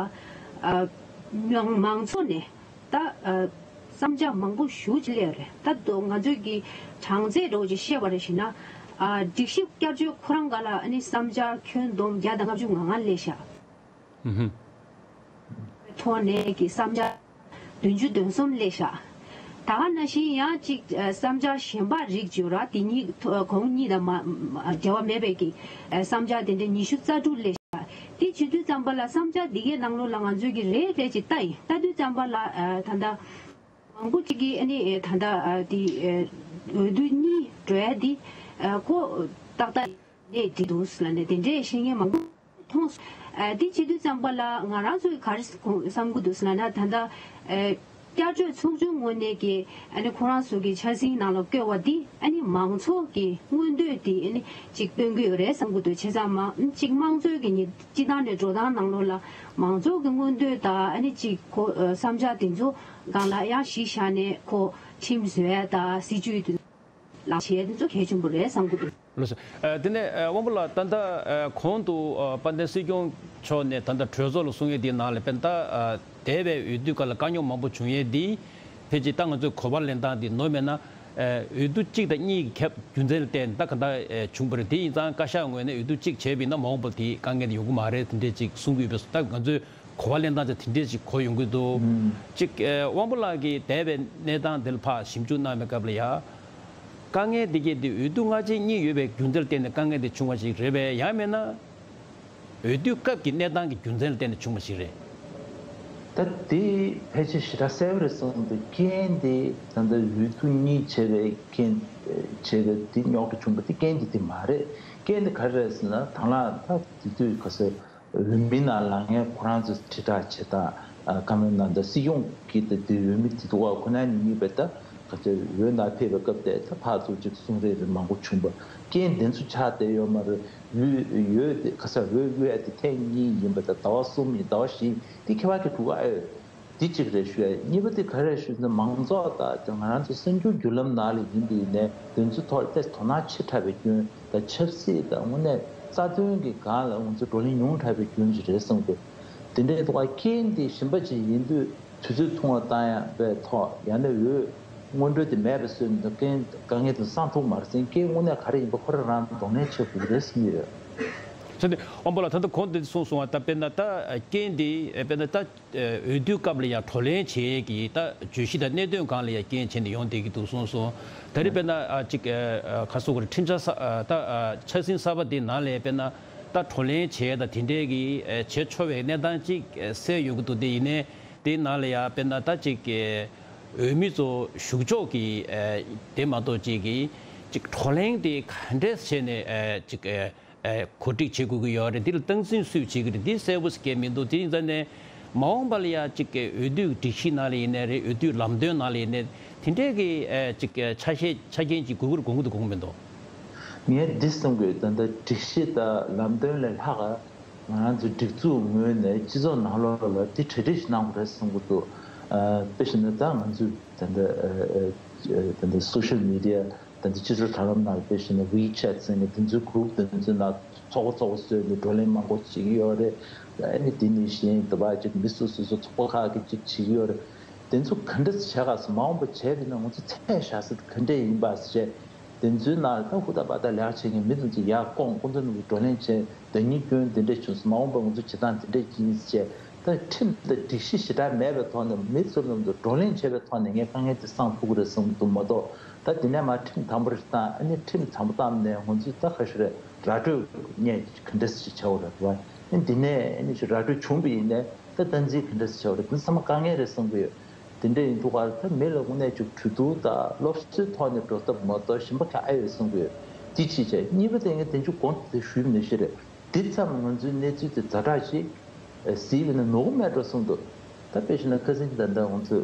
ཨ་མང་མང་ཚོགས་ནས་ད་ཨ་བསམ་འཆར་མང་པོ་ཞེ་པོ་ཅིག་སླེབས་ཡོད་རེད། ད་དོ་ང་ཚོས་ཀྱི་གྲངས་ཚད་འདྲ་བོ་ཅིག་བཤད་པ་རེད་ཞེ་ན། ཨ་སྒྲིག་གཞི་བསྐྱར་བཅོས་ཁོ་རང་སྒང་ལ་ཨ་ནི་བསམ་འཆར་ཁྱོན་བསྡོམས་བརྒྱ་དང་ལྔ་བཅུ་ང་ལྔ་སླེབས་ཤག་ཨུ་ཧུམ། ཐོག་ནས་ཀྱི་བསམ་འཆར་བདུན་ཅུ་དོན་གསུམ་སླེབས་ཤག་ད་ག་ནང་བཞིན་ཡང་གཅིག་ཨ་བསམ་འཆར་གཞན་པ་རིགས་བརྗོད་ར་དེ་གཉིས་ཐོ་གོང་གཉིས་དང་མ་མ་འབྲེལ་བ་མེད་པའི་གི་ཨ་བསམ་འཆར་དེ་འདྲ་ཉི་ཤུ་རྩ་དྲུག་སླེབས་ཤག་དེ་བྱེད་དུས་ཙམ་པ་ལ་བསམ་འཆར་འདི་གའི་ནང་ལོགས་ལ་ང་ཚོས་ཀྱི་རེ་རེ་ཅིག་ལྟ་ཡིན། ལྟ་དུས་ཙམ་པ་ལ་ཨ་ད་ལྟ་མང་པོ་ཅིག་གིས་ཨ་ནི་ཨེ་ད་ལྟ་ཨ་དེ་ཨེ་འོས་བསྡུ་གཉིས་འགྲོ་ཡ་འདི་ཨ་ཁོ་ཏག་ཏག་ནས་འགྲིག་འདུག་ལབ་ནས་དེ་འདྲའི་བཤད་མཁན་མང་པོ་མཐོང་སོང་། ཨ་དེ་བྱེད་དུས་ཙམ་པ་ལ་ང་རང་ཚོས་ག་རེ་བསམ་གྱི་འདུག་ལབ་ན། ད་ལྟ་ཨེ་བསྐྱར་བཅོས་ཚོགས་ཆུང་ངོས་ནས་ཀྱི་ཨ་ནི་ཁོ་རང་ཚོ་གི་འཆར་ཟིན་ནང་ལ་བཀོད་པ་འདི་ཨ་ནི་མང་ཚོགས་ཀྱི་མངོན་འདོད་འདི་ཨ་ནི་ཅིག་སྟོན་གྱི་ཡོད་རེད་བསམ་གྱི་འདུག་བྱས་ཙང་མང་ཅིག་དམངས་གཙོའི་གི་ཉིན་སྤྱི་བཏང་ནས་འགྲོ་སྟངས་ནང་ལོགས་ལ་མང་ཚོགས་ཀྱི་མངོན་འདོད་དང་ཨ་ནི་ཅིག་ཁོ་ཨ་བསམ་འཆར་དེ་ཚོ་སྒང་ལ་ཡང་གཞི་བཞག་ནས་ཁོ་ཁྲིམས་བཟོ་ཡ་དང་སྲིད་ཇུས་དེ་ལག་བྱེད་དེ་ཚོ་གལ་ཆེན་པོ་རེད་བསམ་གྱི་འདུག་ལགས་སོ། ཨ་དེ་ནས་ཨ་དབང་པོ་ལགས། ད་ལྟ་ཨ་གོང་དུ་ཨ་དཔལ་ལྡན་སྲིད་སྐྱོང་མཆོག་ནས་ད་ལྟ་གྲོས་ཚོགས་ལ་གསུང་ཡས་དེའི་ནང་ལ་དཔེར་ན་ད་ཨ་འདས་པའི་འོས་བསྡུ་སྐབས་ལ་དཀའ་རྙོག་མང་པོ་བྱུང་ཡས་འདི་ཕལ་ཆེར་ད་ང་ཚོའི་གོ་བ་ལེན་སྟངས་འདི་ནོར་མེད་ན། ཨ་འོས་བསྡུ་གཅིག་དང་གཉིས་ཀྱི་ཁྱབ་རྒྱུ་མཚན་ལ་བརྟེན་ད་ག་འདྲ་ཨ་བྱུང་བ་རེད། དེ་ཡིན་ཙང་བཀའ་ཤག་ངོས་ནས་འོས་བསྡུ་གཅིག་བྱས་པ་ཡིན་ན་མ་འོངས་པར་དེ་དཀའ་ངལ་དེ་ཡོང་གི་མ་རེད། དེ་འདྲས་ཅིག་གསུང་གི་ཡོད་པས། ད་ང་ཚོའི་གོ་བ་ལེན་སྟངས་ཅིག་དེ་འདྲས་ཅིག་གོ་ཡོང་གི་འདུག་ཨུམ། གཅིག་ཨེ་དབང་པོ་ལགས་ཀྱིས་འདས་པའི་གནས་སྟངས་འདི་ལ་ཕར་ཞིབ་འཇུག་གནང་བའི་སྐབས་ལ་ཡ། དཀའ་ངལ་འདི་གས་འདི་འོས་བསྡུ་སྔ་རྗེས་གཉིས་ཡོད་པའི་རྒྱུ་མཚན་ལ་བརྟེན་ནས་དཀའ་ངལ་འདི་བྱུང་བ་ཞིག་རེད་པས། ཡང་མིན་ན་འོས་བསྡུ་སྐབས་ཀྱི་གནས་སྟངས་ཀྱི་རྒྱུ་མཚན་ལ་བརྟེན་ནས་བྱུང་བ་ཞིག་རེད། ད་དེ་ཕལ་ཆེར་ཞེ་དྲག་གསལ་པོ་རེད་བསམ་འདུག་རྐྱེན་དེ་ད་ལྟ་འོས་བསྡུ་གཉིས་བྱས་པའི་རྐྱེན་བྱས་པའི་དེ་རྙོག་དྲ་བྱུང་བ་དེ་རྐྱེན་དེ་དེ་མ་རེད། རྐྱེན་དེ་ག་རེ་རེད་ཟེར་ན། དང་བླངས་ད་དེ་དུས་ག་ཚོད། འོས་མི་ནང་ལངས་མཁན་ཁོ་རང་ཚོ་དྲིལ་བསྒྲགས་བྱེད་སྟངས། ཨ་བཀའ་མོལ་གནང་སྟངས། སྲིད་སྐྱོང་གི་དེ་དེ་འོས་མི་དེ་འདུག་ག་ཁོ་ན་ཉིད་ཉིད་པའི་ད་ག་ཚོད་འོས་ནང་ཕེབས་པའི་སྐབས་དེ་ད་ཕར་ཚུར་ཅིག་གསུང་རེས་རེས་མང་པོ་བྱུང་བ། རྐྱེན་དེ་ཚོ་ཆགས་བསྡད་ཡོད་མ་རེད། ལུས་ཡོད་དེ་ཁ་སང་འོས་བླུག་ཡ་དེ་ཐེངས་གཉིས་ཡིན་པ་དང་ཟླ་བ་གསུམ་ཡིན། ཟླ་བ་བཞི་ཡིན། དེ་ཁྱད་པར་གྱི་འདུག་ག་ཨེ། འདི་གཅིག་རེད་ཞུ་ཡ། གཉིས་པ་དེ་ག་རེ་ཞུ་ན། མང་ཚོགས་དང་ང་རང་ཚོ་གསར་འགྱུར་བརྒྱུད་ལམ་ནང་ལ་ཡིན་པ་ཡིན་ནའི་དེ་ཚོའི་ཐོག་ལ་ཏོག་ཙམ་དོ་སྣང་ཆེ་དྲགས་པའི་སྐྱོན་དང་ཆབ་སྲིད་དང་དངོས་གནས་རྩ་དོན་གྱི་སྒང་ལ་ང་ཚོ་བགྲོ་གླེང་ཉུང་དྲགས་པའི་སྐྱོན་ཅིག་རེད་བསམ་གི། དེ་འདྲའི་ཐོག་རྐྱེན་འདི་གཞན་པ་ཅིག་ཡིན་དུས་དུས་ཚོད་ཐུང་བ་བཏང་ཡ་པའི་ཐོག་ཡང་ན་འོས་སྔོན་འགྲོ་དེ་མེད་པ་བཟོས་ནས་རྐྱེན་དཀའ་ངལ་དེ་སངས་ཐུབ་མ་རེད་ཟེར། རྐྱེན་དངོས་གནས་ག་རེ་ཡིན་པ་ཁོ་རང་རང་གདོང་ལེན་བྱེད་དགོས་ཀྱི་རེད་བསམ་གྱི་ཡོད། ཟེར་ནས་དབང་པོ་ལགས་ད་ལྟ་གོང་དེ་གསུངས་སོང་བ། ད་དཔེར་ན་ད་རྐྱེན་འདི་དཔེར་ན་ད། འོས་བསྡུའི་སྐབས་ལ་ཡང་བགྲོ་གླེང་བྱེད་ཀྱི་ད་བརྗོད་གཞི་དང་གནད་དོན་སྒང་ལ་ཡང་རྐྱེན་བྱས་ནས་ཡོང་བསྡད་ཀྱི་འདུག་གསུངས་སོང་། ད་རེས་དཔེར་ན་ཨ་ཅིག་ཨ་ཁ་སོ་གོ་རེ་ཁྲིམས་འཆར་ས་ཨ་ད་ཨ་འཆར་ཟིན་གསར་པ་འདི་ནང་ལ་དཔེར་ན་ད་བགྲོ་གླེང་བྱེད་ད་དེ་འདྲའི་གི་ཨ་བྱེད་ཆོག་པའི་གནས་སྟངས་ཅིག་གསལ་ཡོང་གི་འདུག་དེ་ཡིན་ནའི་དེའི་ནང་ལ་ཡང་དཔེར་ན་ད་ཅིག་འོས་མི་ཚོ་ཞུགས་ཕྱོགས་ཀྱི་ཨ་དེ་མ་གཏོགས་ཅིག་གི་ཅིག་བགྲོ་གླེང་དེ་ག་འདྲས་བྱས་ནས་ཨ་ཅིག་ཨ། ཨེ་གོ་སྒྲིག་བྱེད་དགོས་ཀྱི་ཡོད་རེད། འདི་ལ་སྟངས་འཛིན་སུས་བྱེད་ཀྱི་རེད། འདི་གསལ་པོ་ཞིག་མི་འདུག་དེ་ཡིན་ཙང་ནས་མ་འོངས་པ་ལ་ཡ་གཅིག་གི་འོས་བསྡུའི་སྒྲིག་གཞི་ནང་ལ་ཡིན་ནའི་རེད། འོས་བསྡུའི་ལམ་སྟོན་ནང་ལ་ཡིན་ནའི་དེ་འདྲའི་གི་ཨེ་གཅིག་གི་ཆ་ཤས་ཆ་རྐྱེན་གཅིག་དགོས་ཀྱི་རེད་དགོངས་ཀྱི་འདུག་དགོངས་མི་འདུག་ངས་འདི་གསུང་གི་ཡོད། ད་ལྟ་སྒྲིག་གཞི་དང་ལམ་སྟོན་ལས་ལྷག་ང་རང་ཚོའི་སྒྲིག་འཛུགས་ངོས་ནས་སྤྱི་ཚོགས་ནང་ལོགས་ལ་འདི་གྲ་སྒྲིག་ཞིག་གནང་དགོས་རེད་གསུང་གི་འདུག་ཨ་དཔེ་བཞག་ན་ད་ང་ཚོའི་ད་ལྟ་ཨ་ཨ་ད་ལྟ་སོ་ཤལ་མི་ཌི་ཡ། ད་ལྟ་སྤྱི་ཚོགས་དྲ་ལམ་ནང་དཔེ་བཞག་ན་ཝི་ཆེ་ཊི་ཟེར་ནས་དེ་ཚོའི་གུ་རུབ་དེ་ཚོའི་ནང་ཚོགས་པ་ཚོགས་པ་བཟོས་ནས་བགྲོ་གླེང་མང་པོ་བྱེད་ཀྱི་ཡོད་རེད། ཨ་ནི་དེ་ནས་གཞན་དུ་བ་ཅིག་མི་སོ་སོ་སོ་ཚོགས་པ་ཁག་གིས་ཅིག་བྱེད་ཀྱི་ཡོད་རེད། དེ་ཚོ་ག་འདྲ་བྱས་ག་སོ་མ་འོངས་པ་བྱས་པ་ཡིན་ན་ང་ཚོ་ཚད་བཞག་ས་དེ་ག་འདྲས་ཡིན་པ་ཟེར་བྱས། དེ་ཚོའི་ནང་ལ་ད་ཧུར་ཐག་པ་ད་ལས་ཀ་བྱེད་མཁན་མི་དེ་ཚོ་ཡར་བསྐོང་། ཁོང་ཚོ་ནང་གི་བགྲོ་གླེང་བྱས། ད་ཉིད་སྐྱོན་དེ་འདྲས་བྱུང་སོང་། མ་འོངས་པ་ང་ཚོ་བྱེད་སྟངས་དེ་འདྲས་ཅིག་ཡིན་ཟེར་བྱས། ད་ཁྲིམས་དང་སྒྲིག་གཞི་ཞེ་དྲག་མེད་པའི་ཐོག་ནས་མི་ཚོ་ནང་དུ་བགྲོ་གླེང་བྱས་པའི་ཐོག་ནས་ངས་དཀའ་ངལ་དེ་སངས་ཐུབ་ཀྱི་རེད་བསམ་གྱི་འདུག་མ་གཏོགས། ད་དེ་ནས་མར་ཁྲིམས་དམ་པོ་རེ་བཏང་། ཨ་ནི་ཁྲིམས་དམ་པོ་བཏང་ནས་ང་ཚོས་ད་ག་ཞིག་རེད། ར་སྤྲོད་ངས་ག་འདྲས་ཞིག་བྱ་དགོས་རེད་བ། ཨ་ནི་དེ་ནས་ཨ་ནི་ཞིག་ར་སྤྲོད་བྱུང་བ་ཡིན་ནའི་ད་སྟངས་འཛིན་ག་འདྲས་ཞིག་བྱ་དགོས་རེད། དེ་ཚང་མ་དཀའ་ངལ་རེད་བསམ་གྱི་ཡོད། དེ་འདྲ་ཡིན་དུས་ག་ད་མི་ལ་དངོས་གནས་ཅིག་གྲོས་བསྡུར་དང་སློབ་གསོའི་ཐོག་ནས་འགྲོ་ཐབས་མ་གཏོགས་གཞན་པ་ག་ཨེ་ཡོད་བསམ་གྱི་ཡོད། དེ་གཅིག་བྱས། གཉིས་པ་དེ་ངས་དེ་ཚོ་གོང་དུ་ཞུས་མི་ཤེས་རེད། དེ་ཙམ་ང་ཚོའི་གནས་ཚུལ་དེ་ཛ་དྲག་ཅིག་གཟིགས་པ་ན་ནོར་མེད་འགྲོ་བསམ་འདུག་ད་དཔེ་བཞག་ན་ཁ་སང་ད་ལྟ་ང་ཚོ་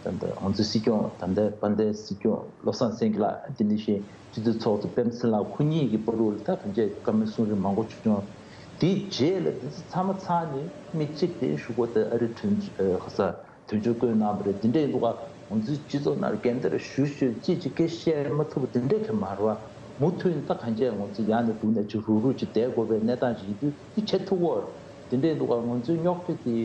ད་ལྟ་ང་ཚོའི་སྲིད་སྐྱོང་ད་ལྟ་དཔལ་ལྡན་སྲིད་སྐྱོང་བློ་བཟང་སེང་གེ་ལགས། དེ་ནས་གཞན་སྤྱི་འཐུས་ཚོགས་གཙོ་སྤེན་ཚེ་ལགས་ཁོ་གཉིས་ཀྱི་བར་དུ་ལ་ད་གང་ཅི་བཀའ་མོལ་གསུང་རེས་མང་པོ་བྱུང་། དེའི་རྗེས་ལ་དེ་ཚོ་ཚང་མ་ཚང་ནས་མི་གཅིག་དེ་ཞུ་སྒོ་དེ་ཨ་རི་དོན་ཨ་ཁ་ས་དོན་གཅོད་བསྐོས་གནང་བ་རེད། དེ་འདྲ་ཡིན་དུས་ང་ཚོའི་སྤྱི་ཚོགས་ནང་ལ་འགན་འདིར་ཞུ་ཞུ་ཅིག་ཅིག་སྐད་བཤད་མ་ཐུབ་པ་དེ་འདྲ་གི་མ་རེད་བ། མུ་མཐུད་ནས་ད་གང་ཅི་ང་ཚོ་ཡང་ནས་བསྡུར་ནས་ཅིག་རུག་རུག་ཅིག་བསྡད་དགོས་པའི་གནས་སྟངས་ཅིག་ཡིན་དུས་དེ་བྱེད་ཐུབ་ཀྱི་རེད། དེ་འདྲ་ཡིན་དུས་ང་ཚོའི་རྙོག་དྲ་དེ་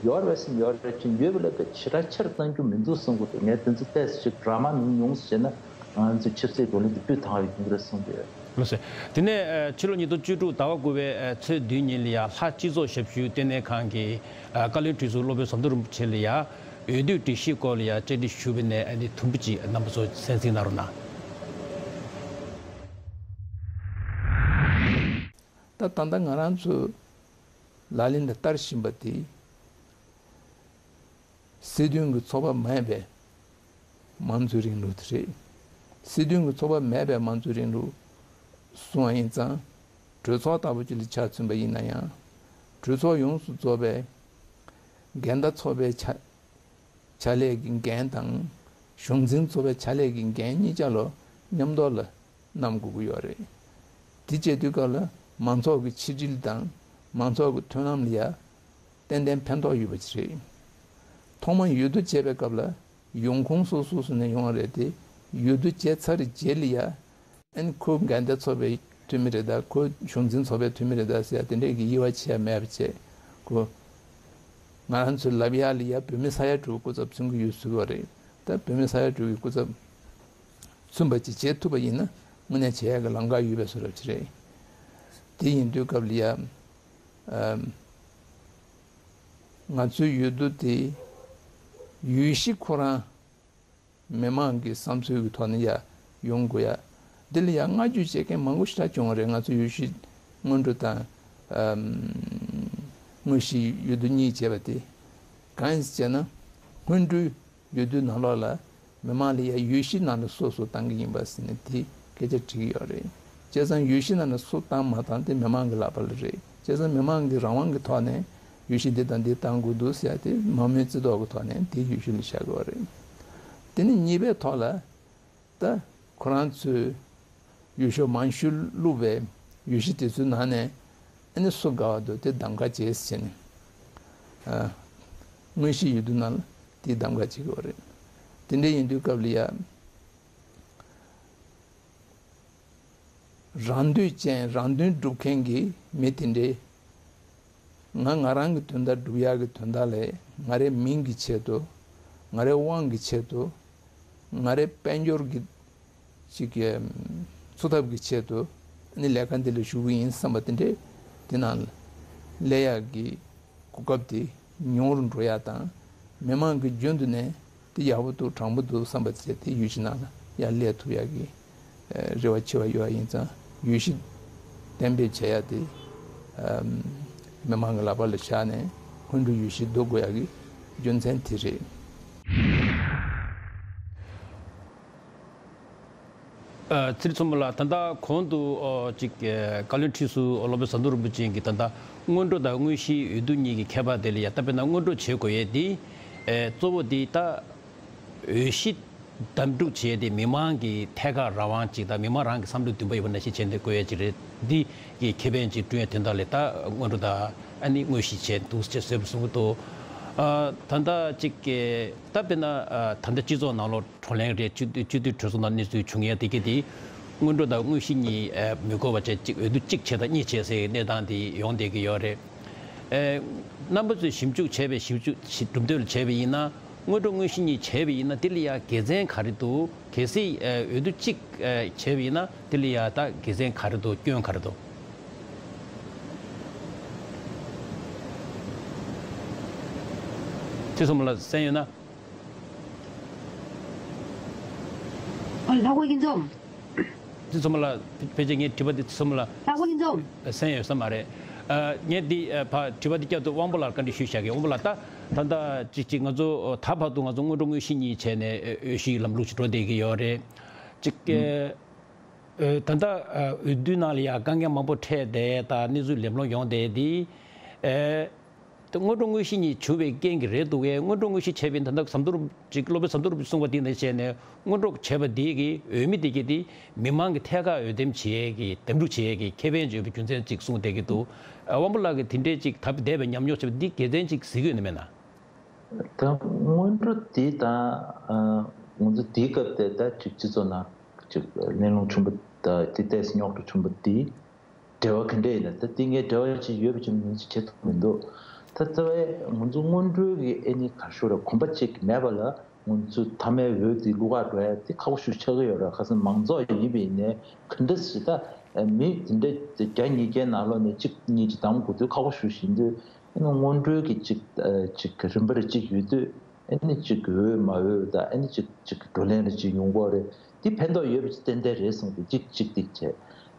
ཡོད་རེད་བསམ། ཡོད་རེད་ཅིག་ཡོད་པ་ལ་ད་ཞེ་དྲག་ཆེར་གཏང་རྒྱུ་མི་འདུག་བསམ་གྱི་འདུག་ངས་དེ་ཚོ་ཏོག་ཙམ་ཅིག་འདྲ་མ་མི་ཉུང་ཟེར་ན་ང་ཚོའི་ཆབ་སྲིད་བགྲོ་གླེང་དེ་སྤུས་དག་ཡོང་གི་རེད་བསམ་གྱི་ཡོད། ལགས་སོ། དེ་ནས་ཨ་ཕྱི་ལོ་ཉིས་སྟོང་བཅུ་དྲུག་ཟླ་བ་དགུ་པའི་ཨ་ཚེས་བདུན་ཉིན་ལ་ཡ་ལྷ་སྤྱི་ཚོགས་ཞབས་ཞུའི་ལྟེ་གནས་ཁང་གི་ཨ་བཀའ་བློན་ཁྲི་ཟུར་སློབ་དཔོན་ཟམ་གདོང་རིན་པོ་ཆེ་ལ་ཡ་འོས་བསྡུའི་སྒྲིག་གཞིའི་སྐོར་ལ་ཡ་བཅར་འདྲི་ཞུས་པ་ནས་ཨ་ནི་དུམ་བུ་གཅིག་རྣམ་པ་ཚོ་གསན་གཟིགས་གནང་རོགས་གནང་། ད་ད་ལྟ་ང་རང་ཚོ་ལག་ལེན་དུ་བསྟར་བཞིན་པ་དེ། སྲིད་དོན་གྱི་ཚོགས་པ་མེད་པའི་དམངས་གཙོའི་རིང་ལུགས་དེ་རེད། སྲིད་དོན་གྱི་ཚོགས་པ་མེད་པའི་དམངས་གཙོའི་རིང་ལུགས་སྲུང་བ་ཡིན་ཙང་། གྲོས་ཚོགས་ལྟ་བུ་ཅིག་ལ་ཆ་མཚོན་པ་ཡིན་ན་ཡང་། གྲོས་ཚོགས་ཡོངས་སུ་རྫོགས་པའི་འགལ་ཟླ་ཚོགས་པའི་ཆ་ཕྱག་ལས་ཀྱི་འགན་དང་། གཞུང་འཛིན་ཚོགས་པའི་ཕྱག་ལས་ཀྱི་འགན་གཉིས་ཆ་ལ་མཉམ་དུ་ལ་བསྣམས་དགོས་ཀྱི་ཡོད་རེད། དེ་བྱེད་དུས་སྐབས་ལ་མང་ཚོགས་ཀྱི་ཆིག་སྒྲིལ་དང་མང་ཚོགས་ཀྱི་མཐུན་ལམ་ལ་ཡ་ཏན་ཏན་ཕན་ཐོགས་ཡོད་པ་ཅིག་རེད། ཐོག་མར་འོས་བསྡུ་བྱེད་པའི་སྐབས་ལ་ཡོང་ཁུངས་སོ་སོ་སོ་ནས་ཡོང་བ་རེད་དེ། འོས་བསྡུ་བྱས་ཚར་རྗེས་ལ་ཡ་ཨན་ཁོ་འགལ་ཟླ་ཚོགས་པའི་འཐུས་མི་རེད་ད། ཁོ་གཞུང་འཛིན་ཚོགས་པའི་འཐུས་མི་རེད་ད་ཟེར་ཡ་དེ་འདྲས་ཀྱི་དབྱེ་བ་ཕྱེ་ཡ་མེད་པ་བྱས། ཁོ་ང་རང་ཚོའི་ལབ་ཡག་ལ་ཡ་བོད་མི་ས་ཡ་དྲུག་སྐུ་ཚབ་མཚོན་གྱི་ཡོད་ཟེར་བ་རེད། ད་བོད་མི་ས་ཡ་དྲུག་གི་སྐུ་ཚབ་མཚོན་པ་ཅིག་བྱེད་ཐུབ་པ་ཡིན་ན་དངོས་གནས་བྱེད་ཡག་གི་ལམ་ཁ་ཡོད་པའི་བཟོ་འདྲ་ཅིག་རེད། དེ་ཡིན་དུས་སྐབས་ལ་ཡ། ཨམ། ང་ཚོའི་འོས་བསྡུ་དེ་འོས་གཞི་ཁོ་རང་མི་མང་གི་བསམ་ཚུལ་གྱི་ཐོག་ནས་ཡ་ཡོང་དགོས་ཡ། འདི་ལ་ཡ་བསྔགས་བརྗོད་བྱེད་མཁན་མང་པོ་ཞེ་དྲག་བྱུང་བ་རེད། ང་ཚོའི་འོས་གཞི་སྔོན་འགྲོ་དང་། ཨམ། དངོས་གཞིའི་འོས་བསྡུ་གཉིས་བྱས་པ་དེ། གང་ཡིན་ཟེར་ན། སྔོན་འགྲོའི་འོས་བསྡུའི་ནང་ལོགས་ལ་མི་མང་ལ་ཡ་འོས་གཞི་ནང་ལ་སོ་སོ་བཏང་གི་ཡིན་པ་ཟེར་ནས་དེ་སྐད་ཆ་དྲིས་ཀྱི་ཡོད་རེད། བྱས་ཙང་འོས་གཞི་ནང་ལ་སུ་བཏང་མ་བཏང་དེ་མི་མང་གི་ལག་པ་ལ་རེད། བྱས་ཙང་མི་མང་གི་རང་དབང་གི་ཐོག་ནས་འོས་གཞི་འདི་དང་འདི་བཏང་དགོས་འདུག་ཟེར་ཡ་དེ་མང་མོས་བརྩི་མདོག་གི་ཐོག་ནས་དེ་འོས་གཞི་ལ་བཞག་དགོས་པ་རེད། དེ་ནས་གཉིས་པའི་ཐོག་ལ། ད་ཁོ་རང་ཚོས་འོས་ཤོག་མང་ཤོས་བླུགས་པའི་འོས་གཞི་དེ་ཚོའི་ནང་ནས་ཨ་ནི་སུ་དགའ་བ་འདུག་དེ་གདམ་ག་བྱེད་ཟེར་ནས། ཨ། དངོས་གཞི་ཡོད་དུས་ནང་ལ་དེ་གདམ་ག་བྱེད་དགོས་པ་རེད། དེ་འདྲ་ཡིན་དུས་སྐབས་ལ་ཡ། རང་འདོད་ཅན་རང་དོན་སྒྲུབ་མཁན་གྱི་མི་དེ་འདྲས། ང་ང་རང་གི་དོན་དག་སྒྲུབ་ཡག་གི་དོན་དག་ལས་ང་རའི་མིང་གི་ཆེད་དུ། ང་རའི་དབང་གི་ཆེད་དུ། ང་རའི་དཔལ་འབྱོར་གྱི་ཅིག་གི་འཚོ་ཐབས་ཀྱི་ཆེད་དུ་ནི་ལས་ཀ་འདི་ལ་ཞུགས་ཀྱི་ཡིན་བསམ་པ་དེ་འདྲས་དེ་ནང་ལ་སླེབས་ཡག་གི་གོ་སྐབས་དེ་ཉུང་རུ་འགྲོ་ཡག་དང་། མི་མང་གི་རྒྱུན་དུ་ནས་དེ་ཡག་པོ་འདུག་དྲང་པོ་འདུག་བསམ་པ་བྱས་དེ་འོས་གཞི་ནང་ལ་ཡར་སླེབས་ཐུབ་ཡག་གི་རེ་བ་ཆེ་བ་ཡོད་པ་ཡིན་ཙང་། འོས་གཞི་གཏན་འབེབས་བྱེད་ཡག་དེ་མི་མང་གི་ལག་པ་ལ་བཞག་ནས་སྔོན་འགྲོ་འོས་གཞི་བསྡུ་དགོས་ཡག་གི་རྒྱུ་མཚན་དེ་རེད། ཨ། ཚེ་རིང་མཚོ་མོ་ལགས། ད་ལྟ་གོང་དུ་ཨོ་ཅིག་ཨ། བཀའ་བློན་ཁྲི་ཟུར་སློབ་དཔོན་ཟམ་གདོང་རིན་པོ་ཆེ་གིས་ད་ལྟ་སྔོན་འགྲོ་དང་དངོས་གཞིའི་འོས་བསྡུ་གཉིས་ཀྱི་ཁྱད་པར་དེ་ལ་ཡ། ད་དཔེར་ན་སྔོན་འགྲོ་བྱེད་དགོས་ཡས་དེ། ཨེ། གཙོ་བོ་དེ་ད་འོས་གཞི་འདེམས་སྒྲུག་བྱེད་ཡས་དེ་མི་མང་གི་ཐད་ཀར་རང་དབང་ཅིག་དང་མི་མང་རང་གི་བསམ་བློའི་འདུན་པ་ཡོད་པ་ནང་བཞིན་བྱས་ནས་དགོས་ཡས་ཅིག་རེད། འདི་གི་ཁེ་ཕན་ཅིག་བསྐྲུན་ཡས་དོན་དག་ལ་ད་སྔོན་འགྲོ་དང་ཨ་ནི་དངོས་གཞི་བྱས་འདུག་ཅེས་ཟེར་བ་གསུང་གི་འདུག་ཨ། ད་ལྟ་ཅིག་གི་ད་དཔེར་ན་ཨ། ད་ལྟ་སྤྱི་ཚོགས་ནང་ལོགས་བགྲོ་གླེང་རེད། སྤྱི་སྤྱི་འཐུས་གྲོས་ཚོགས་ནང་གནས་ཚུལ་བྱུང་ཡ་དེ་ག་དེ་སྔོན་འགྲོ་དང་དངོས་གཞི་གཉིས་མི་དགོས་པ་བྱས། གཅིག་འོས་བསྡུ་གཅིག་བྱས་དང་གཉིས་བྱས་ཟེར་གནས་སྟངས་དེ་ཡོང་བསྡད་ཀྱི་ཡོད་རེད། རྣམ་པ་ཚོས་ཞིབ་འཇུག་བྱས་པའི་ཞིབ་འཇུག་གྲུབ་འབྲས་ལ་བྱས་པ་ཡིན་ན། སྔོན་འགྲོ་དངོས་གཞི་གཉིས་བྱས་པ་ཡིན་ན་དེ་ལ་ཡ་དགེ་མཚན་ག་རེ་འདུག་གལ་སྲིད་འོས་བསྡུ་གཅིག་བྱས་པ་ཡིན་ན་དེ་ལ་ཡ་ད་དགེ་མཚན་ག་རེ་འདུག་སྐྱོན་ག་རེ་འདུག་ཚེ་རིང་མཚོ་མོ་ལགས་གསན་ཡོད་ན། ཨ། ལྷག་པ་སྐྱིད་འཛོམས། ཚེ་རིང་མཚོ་མོ་ལགས། ཕལ་ཆེར་ངའི་དྲི་བ་འདི་ཚེ་རིང་མཚོ་མོ་ལགས། ལྷག་པ་སྐྱིད་འཛོམས། གསན་ཡོད་ས་མ་རེད། ཨ། ངས་འདི་ཨ། ཕ་དྲི་བ་འདི་བསྐྱར་དུ་དབང་པོ་ལགས་བཀའ་འདྲི་ཞུས་བཞག་གི། དབང་པོ་ལགས། ད་ད་ལྟ་ཅིག་ཅིག་ང་ཚོ་ད་བར་དུ་ང་ཚོ་སྔོན་འགྲོ་དངོས་གཞི་གཉིས་བྱས་ནས་འོས་གཞིའི་ལམ་ལུགས་ཤིག་འགྲོ་བསྡད་ཀྱི་ཡོད་རེད། ཅིག་ཨ། ཨ། ད་ལྟ་ཨ། འོས་བསྡུ་ནང་ལ་ཡང་དཀའ་ངལ་མང་པོ་འཕྲད་བསྡད་དང་གནས་ཚུལ་ལེབ་ལོང་ཡོང་བསྡད་དེ། ཨ། ད་སྔོན་འགྲོ་དངོས་གཞི་གཉིས་བྱུང་བའི་རྐྱེན་གྱིས་རེད་འདུག་གས། སྔོན་འགྲོ་དངོས་གཞི་བྱས་པའི་ད་ལྟ་ཟམ་གདོང་ཅིག་སློབ་དཔོན་ཟམ་གདོང་རིན་པོ་ཆེས་གསུངས་པ་དེ་ནང་བཞིན་བྱས་ནས་སྔོན་འགྲོ་བྱས་པ་དེ་གིས་འོས་མི་དེ་གས་དེ་མི་མང་གི་ཐད་ཀར་འོས་འདེམས་བྱེད་ཡས་ཀྱི་འདེམས་སྒྲུག་བྱེད་ཡས་ཀྱི་ཁེ་ཕན་ཡོད་པའི་རྒྱུ་མཚན་ཅིག་གསུངས་བསྡད་ཀྱི་འདུག་ཨ། དབང་པོ་ལགས་ཀྱིས་དེ་འདྲའི་ཅིག་ད་བསྡད་པའི་ཉམས་མྱོང་བྱས་པ་འདི་དགེ་མཚན་ཅིག་གཟིགས་ཀྱི་ཡོད་ན་མེད་ན། ད་སྔོན་འགྲོ་དེ་དང་། ཨ། ང་ཚོ་དེའི་སྐབས་དེ་ད་ཅིག་སྤྱི་ཚོགས་ནང་ཅིག་གླེང་སློང་བྱུང་བ་དང་དེ་ཏོག་ཙམ་རྙོག་དྲ་བྱུང་བ་དེ། འབྲེལ་བ་ག་འདྲ་ཡིན་ན། ད་དེ་ངས་འབྲེལ་བ་ཅིག་ཡོད་པ་ཅིག་མིན་ཅིག་བྱེད་ཐུབ་མི་འདུག་ད་རྩ་བའི་ང་ཚོ་སྔོན་འགྲོའི་གི་ཨེ་ནི་ག་རེ་ཞུ་ར། གོམ་པ་གཅིག་མེད་པ་ལ་ང་ཚོ་མཐའ་མའི་འོས་དེ་བླུག་ག་འགྲོ་ཡ་དེ་ཁག་པོ་ཞིག་ཆགས་ཀྱི་ཡོད་རེད། ཁ་སང་མང་ཚོགས་ཡིན་པ་ཡིན་ནའི་ག་འདྲ་ཞིག་ད་མི་དེ་འདྲ་བརྒྱ་ཉིས་བརྒྱའི་ནང་ལོགས་ནས་གཅིག་གཉིས་ཅིག་གདམ་དགོས་དུས་ཁག་པོ་ཞིག་ཡིན་དུས། ཨེ་ནི་སྔོན་འགྲོའི་གི་ཅིག་ཅིག་གི་རིམ་པར་ཅིག་ཡོད་དུས། ཨེ་ནི་གཅིག་གི་འོས་མ་འོས་དང་། ཨེ་ནི་གཅིག་གཅིག་གི་བགྲོ་གླེང་རེ་གཅིག་ཡོང་གི་རེད། འདི་ཕན་ཐོགས་ཡོད་པ་ཅིག་ཏན་ཏན་རེད་གསུངས་ཏེ་གཅིག་གཅིག་འདི་བྱས།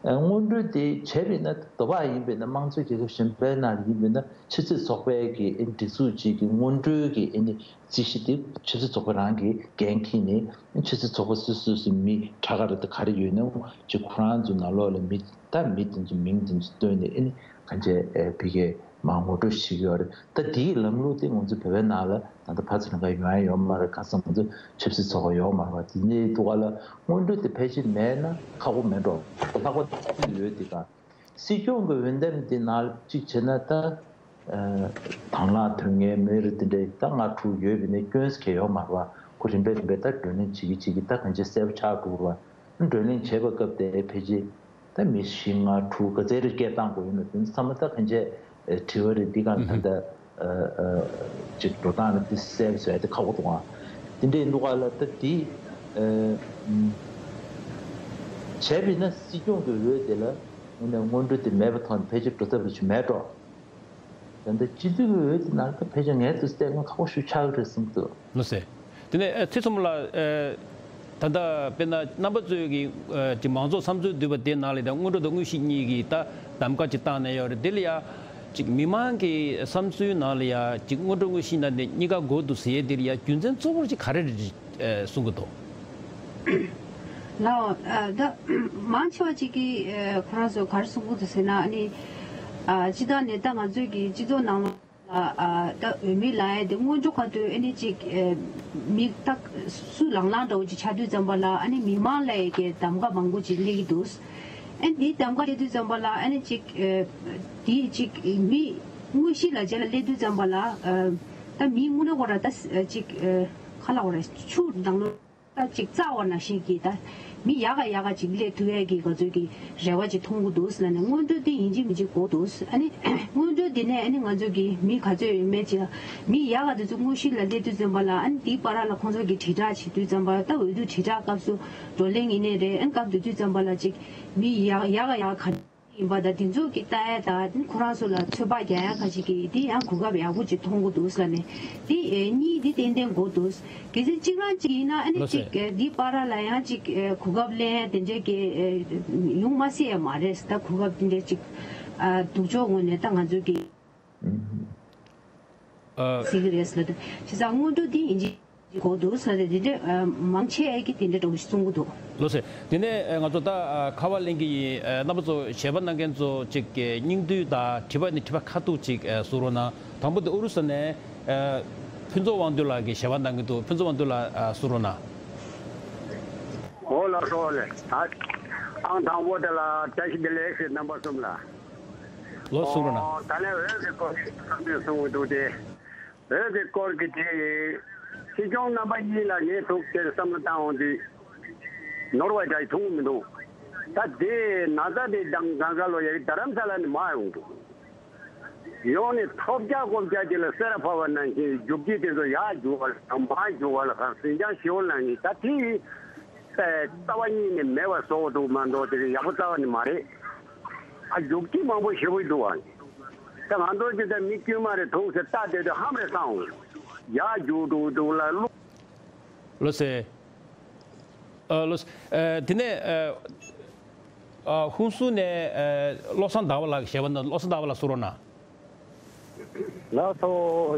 ཨ། སྔོན་འགྲོ་འདི་བྱས་པ་ཡིན་ན། དོ་བག་ཡིན་པ་ཡིན་ན་དམངས་གཙོའི་རྒྱལ་ཁབ་གཞན་པའི་ནང་ཡིན་པ་ཡིན་ན་ཆབ་སྲིད་ཚོགས་པའི་གི་ཨེ་ནི་སྒྲིག་འཛུགས་གཅིག་གི་སྔོན་འགྲོའི་གི་ཨེ་ནི་རྩིས་གཞི་དེ་ཆབ་སྲིད་ཚོགས་པ་རང་གིས་འགན་འཁྱེར་ནས། ཆབ་སྲིད་ཚོགས་པ་སོ་སོ་སོ་སོའི་མི་གྲངས་ཀ་རེ་ད་ག་རེ་ཡོད་ན་ཅིག་ཁོ་རང་ཚོའི་ནང་ལོགས་ལ་མི། ད་མི་དེ་ཚོའི་མིང་དེ་ཚོ་བཏོན་ནས་ཨེ་ནི་གང་བྱས་ཨེ་ཕ་གིར་མར་ངོ་སྤྲོད་བྱེད་ཀྱི་ཡོད་རེད། ད་དེའི་ལམ་ལུགས་དེ་ང་ཚོ་བོད་པའི་ནང་ལ་ད་ལྟ་ཕར་ཚུར་ལ་འགའ་ཡོང་ཡ་ཡོད་མ་རེད། གང་ཟེར་ང་ཚོ་ཆབ་སྲིད་ཚོགས་པ་ཡོད་མ་རེད་པ། དེ་འདྲའི་ཐོག་ལ་སྔོན་འགྲོ་དེ་ཕལ་ཆེར་མེད་ན་ཁག་པོ་མེད་འགྲོ། ལྷག་པར་དུ་ཡོད་དེ་ག་སྲིད་སྐྱོང་གི་འོས་འདེམས་དེ་ནང་གཅིག་བྱས་ན་ད། ཨ། དང་བླངས་དོན་གཉེར་མི་རེ་དེ་འདྲའི་ད་ལྔ་དྲུག་ཡོད་པ་ཡིན་ནའི་སྐྱོན་ཟེར་མཁན་ཡོད་མ་རེད་པ། ཁོ་རིམ་པས་རིམ་པས་ད་བགྲོ་གླེང་བྱེད་ཀྱི་བྱེད་ཀྱི་ད་གང་བྱས་གསལ་པོ་ཆགས་འགྲོ་གི་རེད་པ། བགྲོ་གླེང་བྱེད་པའི་སྐབས་དེ་ཕལ་ཆེར་ད་མི་བཞི་ལྔ་དྲུག་ག་ཚད་རེ་སྐད་བཏང་དགོས་ཡོད་ན། དེ་ཚང་མ་ད་གང་བྱས་དྲི་བ་རེ་འདི་ག་ད་ད་ཨ་ཨ་ཅིག་འགྲོ་སྟངས་རེ་འདི་གསལ་པོ་བཟོ་ཡ་དེ་ཁག་པོ་འདུག་ཨ། དེ་འདྲའི་འདུག་ག་ལ། ད་དེ་ཨ་བྱས་པ་ཡིན་ན་སྲིད་སྐྱོང་གི་འོས་དེ་ལ་དངོས་གནས་སྔོན་འགྲོ་དེ་མེད་པའི་ཐོག་ནས་ཕལ་ཆེར་འགྲོ་ཐབས་རེ་ཅིག་མེད་འགྲོ། ད་ལྟ་སྤྱི་འཐུས་ཀྱི་འོས་དེ་ནང་ལ་ཕལ་ཆེར་ངས་དུ་བལྟས་ན་ཁག་པོ་ཞིག་ཆགས་ཀྱི་རེད་བསམ་གྱི་འདུག་ལགས་སོ། དེ་ནས་ཨ་ཚེ་རིང་མཚོ་མོ་ལགས། ཨ། ད་ལྟ་དཔེར་ན་རྣམ་པ་ཚོའི་གི་ཨ་ཅིག་མང་ཚོགས་བསམ་ཚུལ་བསྡུས་པ་དེ་ནང་ལ་ཡང་སྔོན་འགྲོ་དང་དངོས་གཞི་གཉིས་ཀྱི་ད་གདམ་ག་ཅིག་བཏང་ནས་ཡོད་རེད། དེ་ལ་ཡ་ཅིག་མི་མང་གི་བསམ་ཚུལ་ནང་ལ་ཡ་ཅིག་སྔོན་འགྲོ་དངོས་གཞི་ནང་ནས་གཉིས་ཀ་དགོས་འདུག་ཟེར་ཡས་དེ་ལ་ཡ་རྒྱུ་མཚན་གཙོ་བོར་ཅིག་ག་རེ་རེད། ཨ། གསུང་གི་འདུག་ལགས། ཨ། ད་མང་ཆེ་བ་ཅིག་གིས་ཨ་ཁོ་རང་ཚོ་ག་རེ་གསུང་གི་འདུག་ཟེར་ན། ཨ་ནི་ ཨ་སྤྱི་བཏང་ནས་ད་ང་ཚོའི་གི་སྤྱི་ཚོགས་ནང་ལ་ཨ་ད་འོས་མི་ལབ་ཡ་དེ་སྔོན་འགྲོ་ག་དུས་ཨ་ནི་ཅིག་ཨེ་མི་ད་སུ་ལངས་ལངས་འདྲ་བོ་ཅིག་ཆགས་དུས་ཙམ་པ་ལ་ཨ་ནི་མི་མང་ལ་ཡ་གི་གདམ་ག་མང་པོ་ཅིག་སླེབས་ཀྱི་འདུག་ཨ་ནི་དེའི་གདམ་ག་སླེབས་དུས་ཙམ་པ་ལ་ཨ་ནི་ཅིག་ཨེ་དེ་ཅིག་མི་དངོས་གཞི་ལ་རྗེས་ལ་སླེབས་དུས་ཙམ་པ་ལ་ཨ་ད་མི་དངོས་གནས་ཁོ་ར་ད་ཅིག་ཨེ་ག་ལབ་དགོས་རེད། ཆུ་ནང་ལོགས། ད་ཅིག་རྩ་བ་ནང་བཞིན་གྱི་ད་མི་ཡག་ག་ཡག་ག་ཅིག་སླེབས་ཐུབ་ཡས་ཀྱི་ག་ཚོད་ཀྱི་རེ་བ་ཅིག་མཐོང་གི་འདུག་ཟེར་ནས། སྔོན་འགྲོ་འདི་ཡིན་གཅིག་མིན་གཅིག་དགོས་འདུག་ཨ་ནི་སྔོན་འགྲོ་འདི་ནས་ཨ་ནི་ང་ཚོ་གི་མི་ག་ཚོད་ཡོད་མེད་ཅིག་མི་ཡག་ག་དེ་ཚོ་དངོས་གཞི་ལ་སླེབས་དུས་ཙམ་པ་ལ་ཨ་ནི་དེའི་བར་ལ་ཁོང་ཚོ་གི་དྲིལ་བསྒྲགས་བྱེད་དུས་ཙམ་པ་ད་འོས་བསྡུ་དྲིལ་བསྒྲགས་སྐབས་སུ་བགྲོ་གླེང་ཡིན་ནའི་རེད། ཨ་ནི་སྐབས་དེ་དུས་ཙམ་པ་ལ་ཅིག་མི་ཡག་ཡག་ག་ཡག་ག་ཡིན་པ་དང་དེ་ཚོ་གི་ལྟ་ཡ་དང་ཁོ་རང་ཚོ་ལ་ཚོད་དཔག་རྒྱག་ཡ་ཁ་ཅིག་གིས་དེ་ཡང་གོ་སྐབས་ཡག་པོ་ཅིག་མཐོང་གི་འདུག་ཟེར་ནས། དེ་ཨེ་གཉིས་དེ་ཏན་ཏན་དགོས་འདུག་གལ་སྲིད་གཅིག་རང་གཅིག་ཡིན་ན་ཨ་ནི་ལགས་སོ། གཅིག་ཨེ་འདི་བར་ལ་ཡང་གཅིག་ཨེ་གོ་སྐབས་ལེན་ཡ་དེ་འདྲས་ཀྱི་ཨེ་ཡོང་མ་སྲིད་ཡ་མ་རེད། ད་གོ་སྐབས་དེ་འདྲས་གཅིག་ཨ་སྡུག་ཕྱོགས་ངོས་ནས་ད་ང་ཚོ་གི་ཨ། ཟེར་གི་རེད་ཟེར་ལ། དེ་བྱས་ཙང་སྔོན་འགྲོ་འདི་ཡིན་གཅིག་དགོས་འདུག་ཟེར་ཏེ་དེ་འདྲ་ཨ་མང་ཆེ་གིས་དེ་འདྲ་འདྲ་བོ་ཞིག་གསུང་གི་འདུག་ལགས་སོ། དེ་ནས་ཨ་ང་ཚོ་ད་ཨ་ཁ་པར་ལེན་གི་ཡིན། ཨ་རྣམ་པ་ཚོ་ཞལ་པར་གནང་མཁན་ཚོ་ཅིག་གི་སྙིང་བསྡུས་དང་དྲི་བ་ནི་དྲི་བ་ཁ་ཐུག་ཅིག་ཨ་གསུང་རོགས་གནང་། དང་པོ་དེ་ཨུ་རུ་སུ་ནས་ཨ་ཕུན་ཚོགས་དབང་འདུས་ལགས་ཀྱིས་ཞལ་པར་གནང་གི་འདུག་ཕུན་ཚོགས་དབང་འདུས་ལགས་ཨ་གསུང་རོགས་གནང་། འོ་ལགས་སོ་ལགས། ད་ཨང་དང་པོ་དེ་ལ་བཀྲ་ཤིས་བདེ་ལེགས་ཞེས་རྣམ་པ་གསུམ་ལ། ལགས་སོ་གསུང་རོགས་གནང་། ཨོ་ད་ལན་འོས་ཀྱི་སྐོར་ཞིག་གསུང་དུས་གསུང་གི་འདུག་སྟེ། འོས་ཀྱི་སྐོར་གྱི་དེ་སྲིད་སྐྱོང་རྣམ་པ་གཉིས་ལ་ངས་ཐུག་དེར་བསམ་བློ་བཏང་འོང་དུས་ནོར་བ་འདྲ་མཐོང་གི་མི་འདུག་ད་དེ་ན་ཚ་དེ་དང་གང་ག་ལོ་ཡ་རྡ་རམ་ས་ལ་ནས་མར་ཡོང་འདུག་ཡོང་ནས་ཐོབ་རྒྱག་ཀོབ་རྒྱག་དེ་ལ་སེ་ར་ཕ་བ་ནང་བཞིན་རྒྱུག་ཁྱི་དེ་ཚོ་ཡར་རྒྱུག་པ་ལ་དང་མར་རྒྱུག་པ་ལ་གང་ཟིན་ཅང་ཞེ་བོ་ལངས་ནས་ད་དེ་རྩ་བ་ཉིད་ནས་མེད་པ་བཟོ་འདུག་མ་གཏོགས་དེ་ཡག་པོ་རྩ་བ་ནས་མ་རེད། ཨ་རྒྱུག་ཁྱི་མང་པོ་ཞེ་བོ་འདུག་ཨ། ད་ང་ཚོ་ཅི་ལྟར་མི་དཀྱུས་མ་རེ་ཐུག་ཟེར་ལྟ་བསྡད་དུས་ཧམ་རེ་སང་འོང་། ཡར་རྒྱུག་འགྲོ་འདུག་ལ་ཀླུ། ལགས་སེ། ཨ་ལགས་སེ། ཨ་དེ་ནས་ཨ་ཨ་ཧུན་སུར་ནས་ཨ་བློ་བཟང་ཟླ་བ་ལགས་ཞལ་པར་གནང་། བློ་བཟང་ཟླ་བ་ལགས་གསུང་རོགས་གནང་། ལགས་སོ།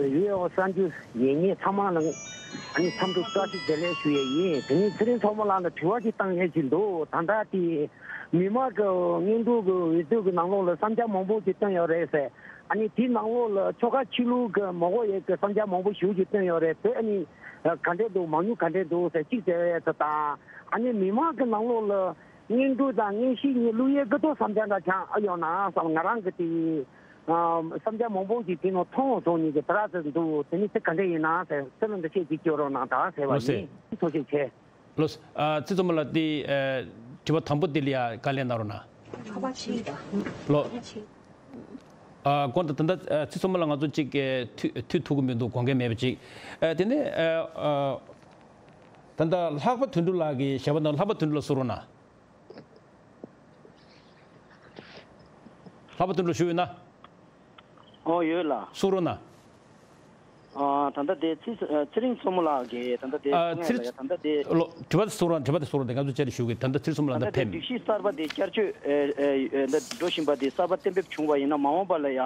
ཡུལ་ཡོངས་གསར་འགྱུར་ཉན་མཁན་ཚང་མ་ལ་ཨ་ནི་འཚམས་འདྲི་བཀྲ་ཤིས་བདེ་ལེགས་ཞུ་ཡས་ཡིན། དེ་ནས་ཚེ་རིང་མཚོ་མོ་ལགས་ལ་དྲི་བ་ཅིག་བཏང་ཡས་ཅིག་འདུག་ད་ལྟ་དེ་མི་མང་གི་སྔོན་འགྲོ་གི་འོས་བསྡུ་གི་ནང་ལོགས་ལ་བསམ་འཆར་མང་པོ་ཅིག་བཏོན་ཡོད་རེད་ཟེར། ཨ་ནི་དེའི་ནང་ལོགས་ལ་ཆོལ་ཁ་ཆོས་ལུགས་ཀྱི་མ་དགོས་ཡས་ཀྱི་བསམ་འཆར་མང་པོ་ཞེ་པོ་ཅིག་བཏོན་ཡོད་རེད། དེ་ཨ་ནི་ག་འདྲས་འདུག་མང་ཉུང་ག་འདྲས་འདུག་ཟེར་གཅིག་བྱས་ཡས་ཚོ་དང་། ཨ་ནི་མི་མང་གི་ནང་ལོགས་ལ་སྔོན་འགྲོ་དང་སྔོན་ཤེས་གཉིས་བླུག་ཡས་ཀྱི་ཐོག་བསམ་འཆར་འདྲ་ཆགས་ཨ་ཡོང་ན་བསམ། ང་རང་གི་དེ་ཨ་བསམ་འཆར་མང་པོ་ཞིག་དེ་ནང་མཐོང་སོང་ནས་ཀྱི་དེ་ར་ཚོད་འདུག་དེ་ནི་དེ་ག་འདྲས་ཡིན་ན་ཟེར། ཚེ་ལོ་འདི་ཆེད་ཅིག་སྐྱོར་རོགས་གནང་དང་ཟེར་བ་ལགས་སེ། ཡིན། ཐུགས་རྗེ་ཆེ། ལགས་སེ། ཨ་ཚེ་མཚོ་མོ་ལགས་དེ་ཨ་དྲི་བ་དང་པོ་དེ་ལ་ཡ་བཀའ་ལན་གནང་རོགས་གནང་། ཁ་པར་ཕྱིན་པ། ལགས། ཨ་དགོངས་དག་ད་ལྟ་ཨ་ཚེ་མཚོ་མོ་ལགས་ང་ཚོ་གཅིག་གི་མཐུད་མཐུད་ཐུབ་ཀྱི་མི་འདུག་དགོངས་འགལ་མེད་པ་ཅིག་ཨ་དེ་ནས་ཨ་ཨ་ད་ལྟ་ལྷག་པ་དོན་གྲུབ་ལགས་ཀྱིས་ཞལ་པར་གནང་། ལྷག་པ་དོན་གྲུབ་ལགས་གསུང་རོགས་གནང་། ལྷག་པ་དོན་གྲུབ་བཞུགས་ཡོད་ན། ཨོ་ཡོད་ལགས། གསུང་རོགས་གནང་། ཨ་ད་ལྟ་དེ་ཚེ་ཚེ་རིང་མཚོ་མོ་ལགས་ཀྱིས་ད་ལྟ་དེ་ཨ་གསུང་ཡ་ཚེ་ལ་ཡ་ད་ལྟ་དེ། ལོ་དྲི་བ་དེ་གསུང་རོགས། དྲི་བ་དེ་གསུང་རོགས། དེ་ང་ཚོ་བཅར་ཏེ་ཞུ་གི། ད་ལྟ་ཚེ་རིང་མཚོ་མོ་ལགས་ད་ལྟ་ཕེབས་མེད། སྒྲིག་གཞི་གསར་པ་དེ་བསྐྱར་བཅོས་ཨེ་ཨེ་ཨེ་ད་འགྲོ་བཞིན་པ་དེ་གསར་པ་གཏན་འབེབས་བྱུང་བ་ཡིན་ན་མ་འོངས་པ་ལ་ཡ་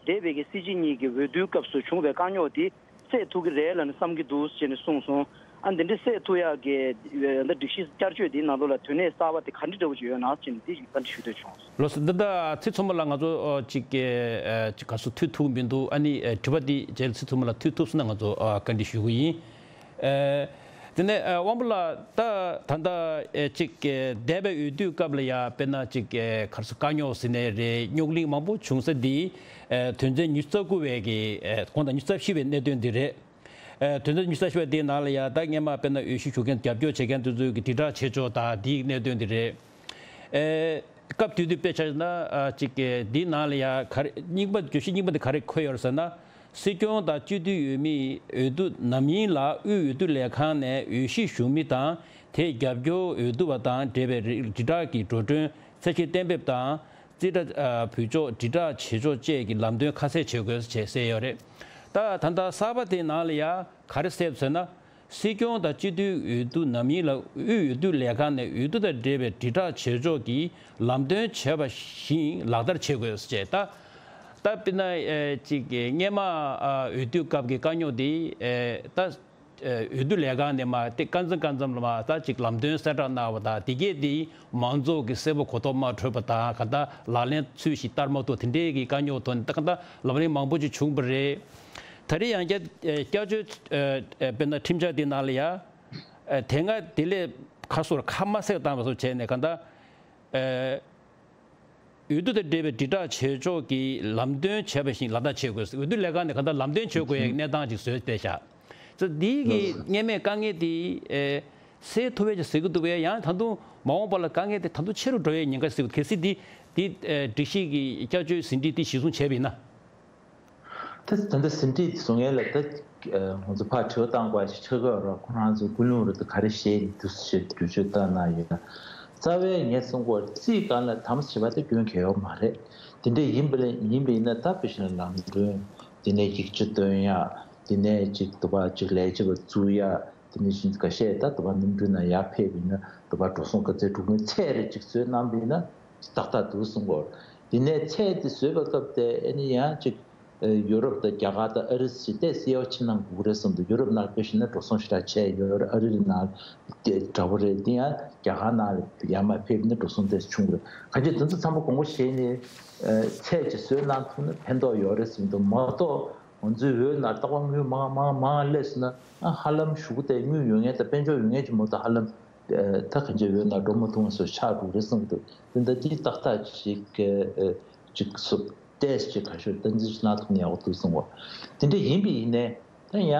འདས་པའི་གི་སྲིད་སྤྱི་གཉིས་ཀྱི་འོས་བསྡུའི་སྐབས་སུ་བྱུང་བའི་དཀའ་རྙོག་དེ་སེལ་ཐུབ་ཀྱི་རེད་ལབ་ནས་བསམ་གྱི་འདུག་ཅེས་ནས་གསུངས་སོང་། ཨ་འདི་འདྲ་སེལ་ཐུབ་ཡག་གི་ད་སྒྲིག་གཞི་བསྐྱར་བཅོས་དེའི་ནང་ལོགས་ལ་དོན་གནད་གསར་པ་དེ་ག་འདྲ་འདྲ་བོ་ཅིག་ཡོད་ན་ཅེས་ནས་དེ་ཞིག་བཀའ་འདྲི་ཞུ་འདོད་བྱུང་། ལགས་སོ། འདི་ལྟར་ཚེ་མཚོ་མོ་ལགས་ང་ཚོ་ཨ་ཅིག་གི་ཨ་ཅིག་ག་སོ་ཐུག་ཐུབ་མི་འདུག་ཨ་ནི་ཨ་དྲི་བ་འདི་རྗེས་ཚེ་མཚོ་མོ་ལགས་ཐུག་ཐུབ་སོང་ན་ང་ཚོ་ཨ་བཀའ་འདྲི་ཞུ་གི་ཡིན། ཨ་དེ་ནས་ཨ་དབང་པོ་ལགས་ད་ད་ལྟ་ཨ་ཅིག་གི་འདས་པའི་འོས་བསྡུའི་སྐབས་ལ་ཡ་དཔེར་ན་ཅིག་གི་ག་སོ་དཀའ་རྙོག་ཟེར་ནའི་རེད། རྙོག་གླེང་མང་པོ་བྱུང་ས་འདི་ཨ་དོན་ཚན་ཉི་ཤུ་རྩ་དགུ་བའི་གི་ཨ་དགོངས་དག་ཉི་ཤུ་རྩ་བཞི་བའི་གནད་དོན་འདི་རེད། ཨ་དོན་ཚན་ཉི་ཤུ་རྩ་བཞི་བ་དེའི་ནང་ལ་ཡང་ད་སྔས་མ་དཔེར་ན་འོས་གཞི་ཞུ་མཁན་རྒྱབ་སྐྱོར་བྱེད་མཁན་དེ་ཚོའི་གི་དྲིལ་བསྒྲགས་བྱེད་ཕྱོགས་དང་དེའི་གནད་དོན་དེ་རེད། ཨེ་སྐབས་དེ་དུས་དཔེ་ཆ་བཞག་ན་ཨ་གཅིག་གི་དེའི་ནང་ལ་ཡང་ག་རེ་རྙིང་པ་བརྗོད་གཞི་རྙིང་པ་དེ་ག་རེ་འཁོད་ཡོད་རེད་ཟེར་ན། སྲིད་སྐྱོང་དང་སྤྱི་འཐུས་འོས་མིའི་འོས་བསྡུ་ནམ་ཡིན་ལ་དབུས་འོས་བསྡུ་ལས་ཁང་ནས་འོས་གཞི་ཞུ་མི་དང་དེའི་རྒྱབ་སྐྱོར་འོས་བསྡུ་བ་དང་འབྲེལ་བའི་རིགས་དྲིལ་བསྒྲགས་ཀྱི་འགྲོ་གྲོན་ཚད་གཞི་གཏན་འབེབས་དང་། རྩིས་ཁྲ་ཨ་འབུལ་ཕྱོགས་དྲིལ་བསྒྲགས་བྱེད་ཕྱོགས་བཅས་ཀྱི་ལམ་སྟོན་ཁ་གསལ་བྱེད་དགོས་ཞེས་གསལ་ཡོད་རེད། ད་ད་ལྟ་གསར་པ་དེའི་ནང་ལ་ཡང་ག་རེ་གསལ་འདུག་ཟེར་ན། སྲིད་སྐྱོང་དང་སྤྱི་འཐུས་འོས་བསྡུ་ནམ་ཡིན་ལ་དབུས་འོས་བསྡུ་ལས་ཁང་ནས་འོས་བསྡུ་དང་འབྲེལ་བའི་དྲིལ་བསྒྲགས་བྱེད་ཕྱོགས་ཀྱི་ལམ་སྟོན་བྱས་པ་བཞིན་ལག་བསྟར་བྱེད་དགོས་ཞེས། ད་ད་དཔེར་ན་ཨེ་ཅིག་སྔས་མ་ཨ་འོས་བསྡུ་སྐབས་ཀྱི་དཀའ་རྙོག་དེ་ཨེ་ད་ འོས་བསྡུ་ལས་ཁང་ནས་མ་དེ་སྐབས་མཚམས་སྐབས་མཚམས་ལ་མ་ད་ཅིག་ལམ་སྟོན་གསལ་བསྒྲགས་གནང་བ་དང་དེ་གས་དེ་མང་ཚོགས་ཀྱི་གསལ་པོ་གོ་རྟོགས་མ་འཕྲོད་པ་དང་ག་ད་ལག་ལེན་ཚུལ་བཞིན་བསྟར་མ་ཐུབ་དེ་འདྲའི་གི་དཀའ་རྙོག་ཐོག་ནས་ད་ག་ད་ལམ་རིམ་མང་པོ་ཅིག་བྱུང་བ་རེད། ད་རེས་ཡང་བསྐྱར་བསྐྱར་བཅོས་དཔེར་ན་ཁྲིམས་འཆར་དེ་ནང་ལ་ཡ་དེ་སྔ་དེ་ལས་ཁ་སོར་ཁ་མ་གསལ་བཏང་བ་སོགས་བྱས་ནས་ག་ད། འོས་བསྡུ་དང་འབྲེལ་བའི་དྲིལ་བསྒྲགས་བྱེད་ཕྱོགས་ཀྱི་ལམ་སྟོན་བྱས་པ་བཞིན་ལག་བསྟར་བྱེད་དགོས། འོས་བསྡུ་ལས་ཁང་ནས་གང་ལྟར་ལམ་སྟོན་བྱེད་དགོས་ཡའི་གནས་སྟངས་ཅིག་བཟོས་བསྡད་ཤག་ཙི་འདིའི་གི་ལགས་སོ། སྔོན་མའི་དཀའ་ངལ་དེ་ཨེ་སེལ་ཐུབ་ཡས་ཅིག་ཟེར་གི་འདུག་པས། ཡང་ད་དུང་མ་འོངས་པ་ལ་དཀའ་ངལ་དེ་ད་དུང་ཆེ་རུ་འགྲོ་ཡའི་ཉེན་ཁ་ཟེར་གི་འདུག་གལ་སྲིད་འདི་འདི་ཨེ་སྒྲིག་གཞི་གི་བསྐྱར་བཅོས་ཟིན་བྲིས་འདི་གཞི་བཟུང་བྱས་པ་ཡིན་ན། ད་ད་ལྟ་ཟིན་བྲིས་བཟོ་མཁན་ལ་ད་ང་ཚོ་ཕར་དྲི་བ་བཏང་དགོས་ཞིག་ཆགས་ཀྱི་ཡོད་རེད། ཁོ་རང་ཚོ་ཀུན་སློང་རེད། ད་ག་རེ་བཤད་ཀྱི་འདུག་ཟེར་འགྲེལ་བརྗོད་བཏང་གནང་ཡོད་ན། རྩ་བའི་ངས་གསུང་གི་ཡོད་རྩིས་སྒང་ལ་དམ་བྱེད་པ་དེ་སྐྱོན་གང་ཡང་ཡོད་མ་རེད། དེ་འདྲ་ཡིན་པ་ལ་ཡིན་པ་ཡིན་ན་ད་དཔེ་བཞག་ན་ལམ་གྲོན། དེ་ནས་ཡིག་ཆ་སྟོན་ཡག་དེ་ནས་ཅིག་དུ་བ་ཅིག་ལས་བྱེད་པ་བཙུགས་ཡག་དེ་ནས་བཞིན་འགའ་ཤས་ད་དུ་བ་གནམ་གྲུའི་ནང་ཡར་ཕེབས་ཡིན་ན་དུ་བ་འགྲོ་སོང་ག་ཚད་འགྲོ་གི་ཚད་རེ་ཅིག་བཟོས་གནང་པ་ཡིན་ན་ཏག་ཏག་འདུག་གསུང་གི་ཡོད། དེ་ནས་ཚད་དེ་བཟོས་པའི་སྐབས་དེ་ཨ་ནི་ཡང་ཅིག་ཡུ་རོབ་དང་རྒྱ་གར་དང་ཨ་རི་ཞིག་ཏེ་སེ་ཡོ་ཆི་ནང་དགོས་རེད་གསུངས་འདུག་ཡུ་རོབ་ནང་དཔེ་བཞག་ན་འགྲོ་སོང་ཞེ་དྲག་བྱས་ཡོད་རེད། ཨ་རི་ནང་དེ་འདྲ་པོ་རེད། དེ་ཡང་རྒྱ་གར་ནང་ལ་ཡར་མར་ཕེབས་ན་འགྲོ་སོང་དེ་བྱུང་རེད། གང་ཅི་དེ་ཚོ་ཚང་མ་དགོངས་པ་བཞེས་ནས་ཚད་ཅིག་བཟོས་གནང་ཐུབ་ན་ཕན་ཐོགས་ཡོད་རེད་གསུངས་འདུག་མ་གཏོགས་ང་ཚོའི་འོས་ནང་རྟག་པར་དངུལ་མང་མང་མང་སླེབས་སོང་ན་ཧ་ལམ་གཞུག་གུ་དེ་དངུལ་ཡོད་མཁན་དང་དཔལ་འབྱོར་ཡོད་མཁན་ཅིག་མ་གཏོགས་ཧ་ལམ་ད་གང་ཅི་འོས་ནང་འགྲོ་མ་ཐུབ་པ་བཟོ་ཆགས་འགྲོ་རེད་གསུངས་འདུག་དེ་འདྲ་དེ་ཏག་ཏག་ཅིག་ཅིག་སུབ། ཏེས་ཅིག་ག་ཤོད་བསྟན་འཛིན་ཞིག་གནང་ཐུབ་ན་ཡག་པོ་འདུག་གསུང་བ། དེ་འདྲ་ཡིན་པ་ཡིན་ནའི་ད་ཡང་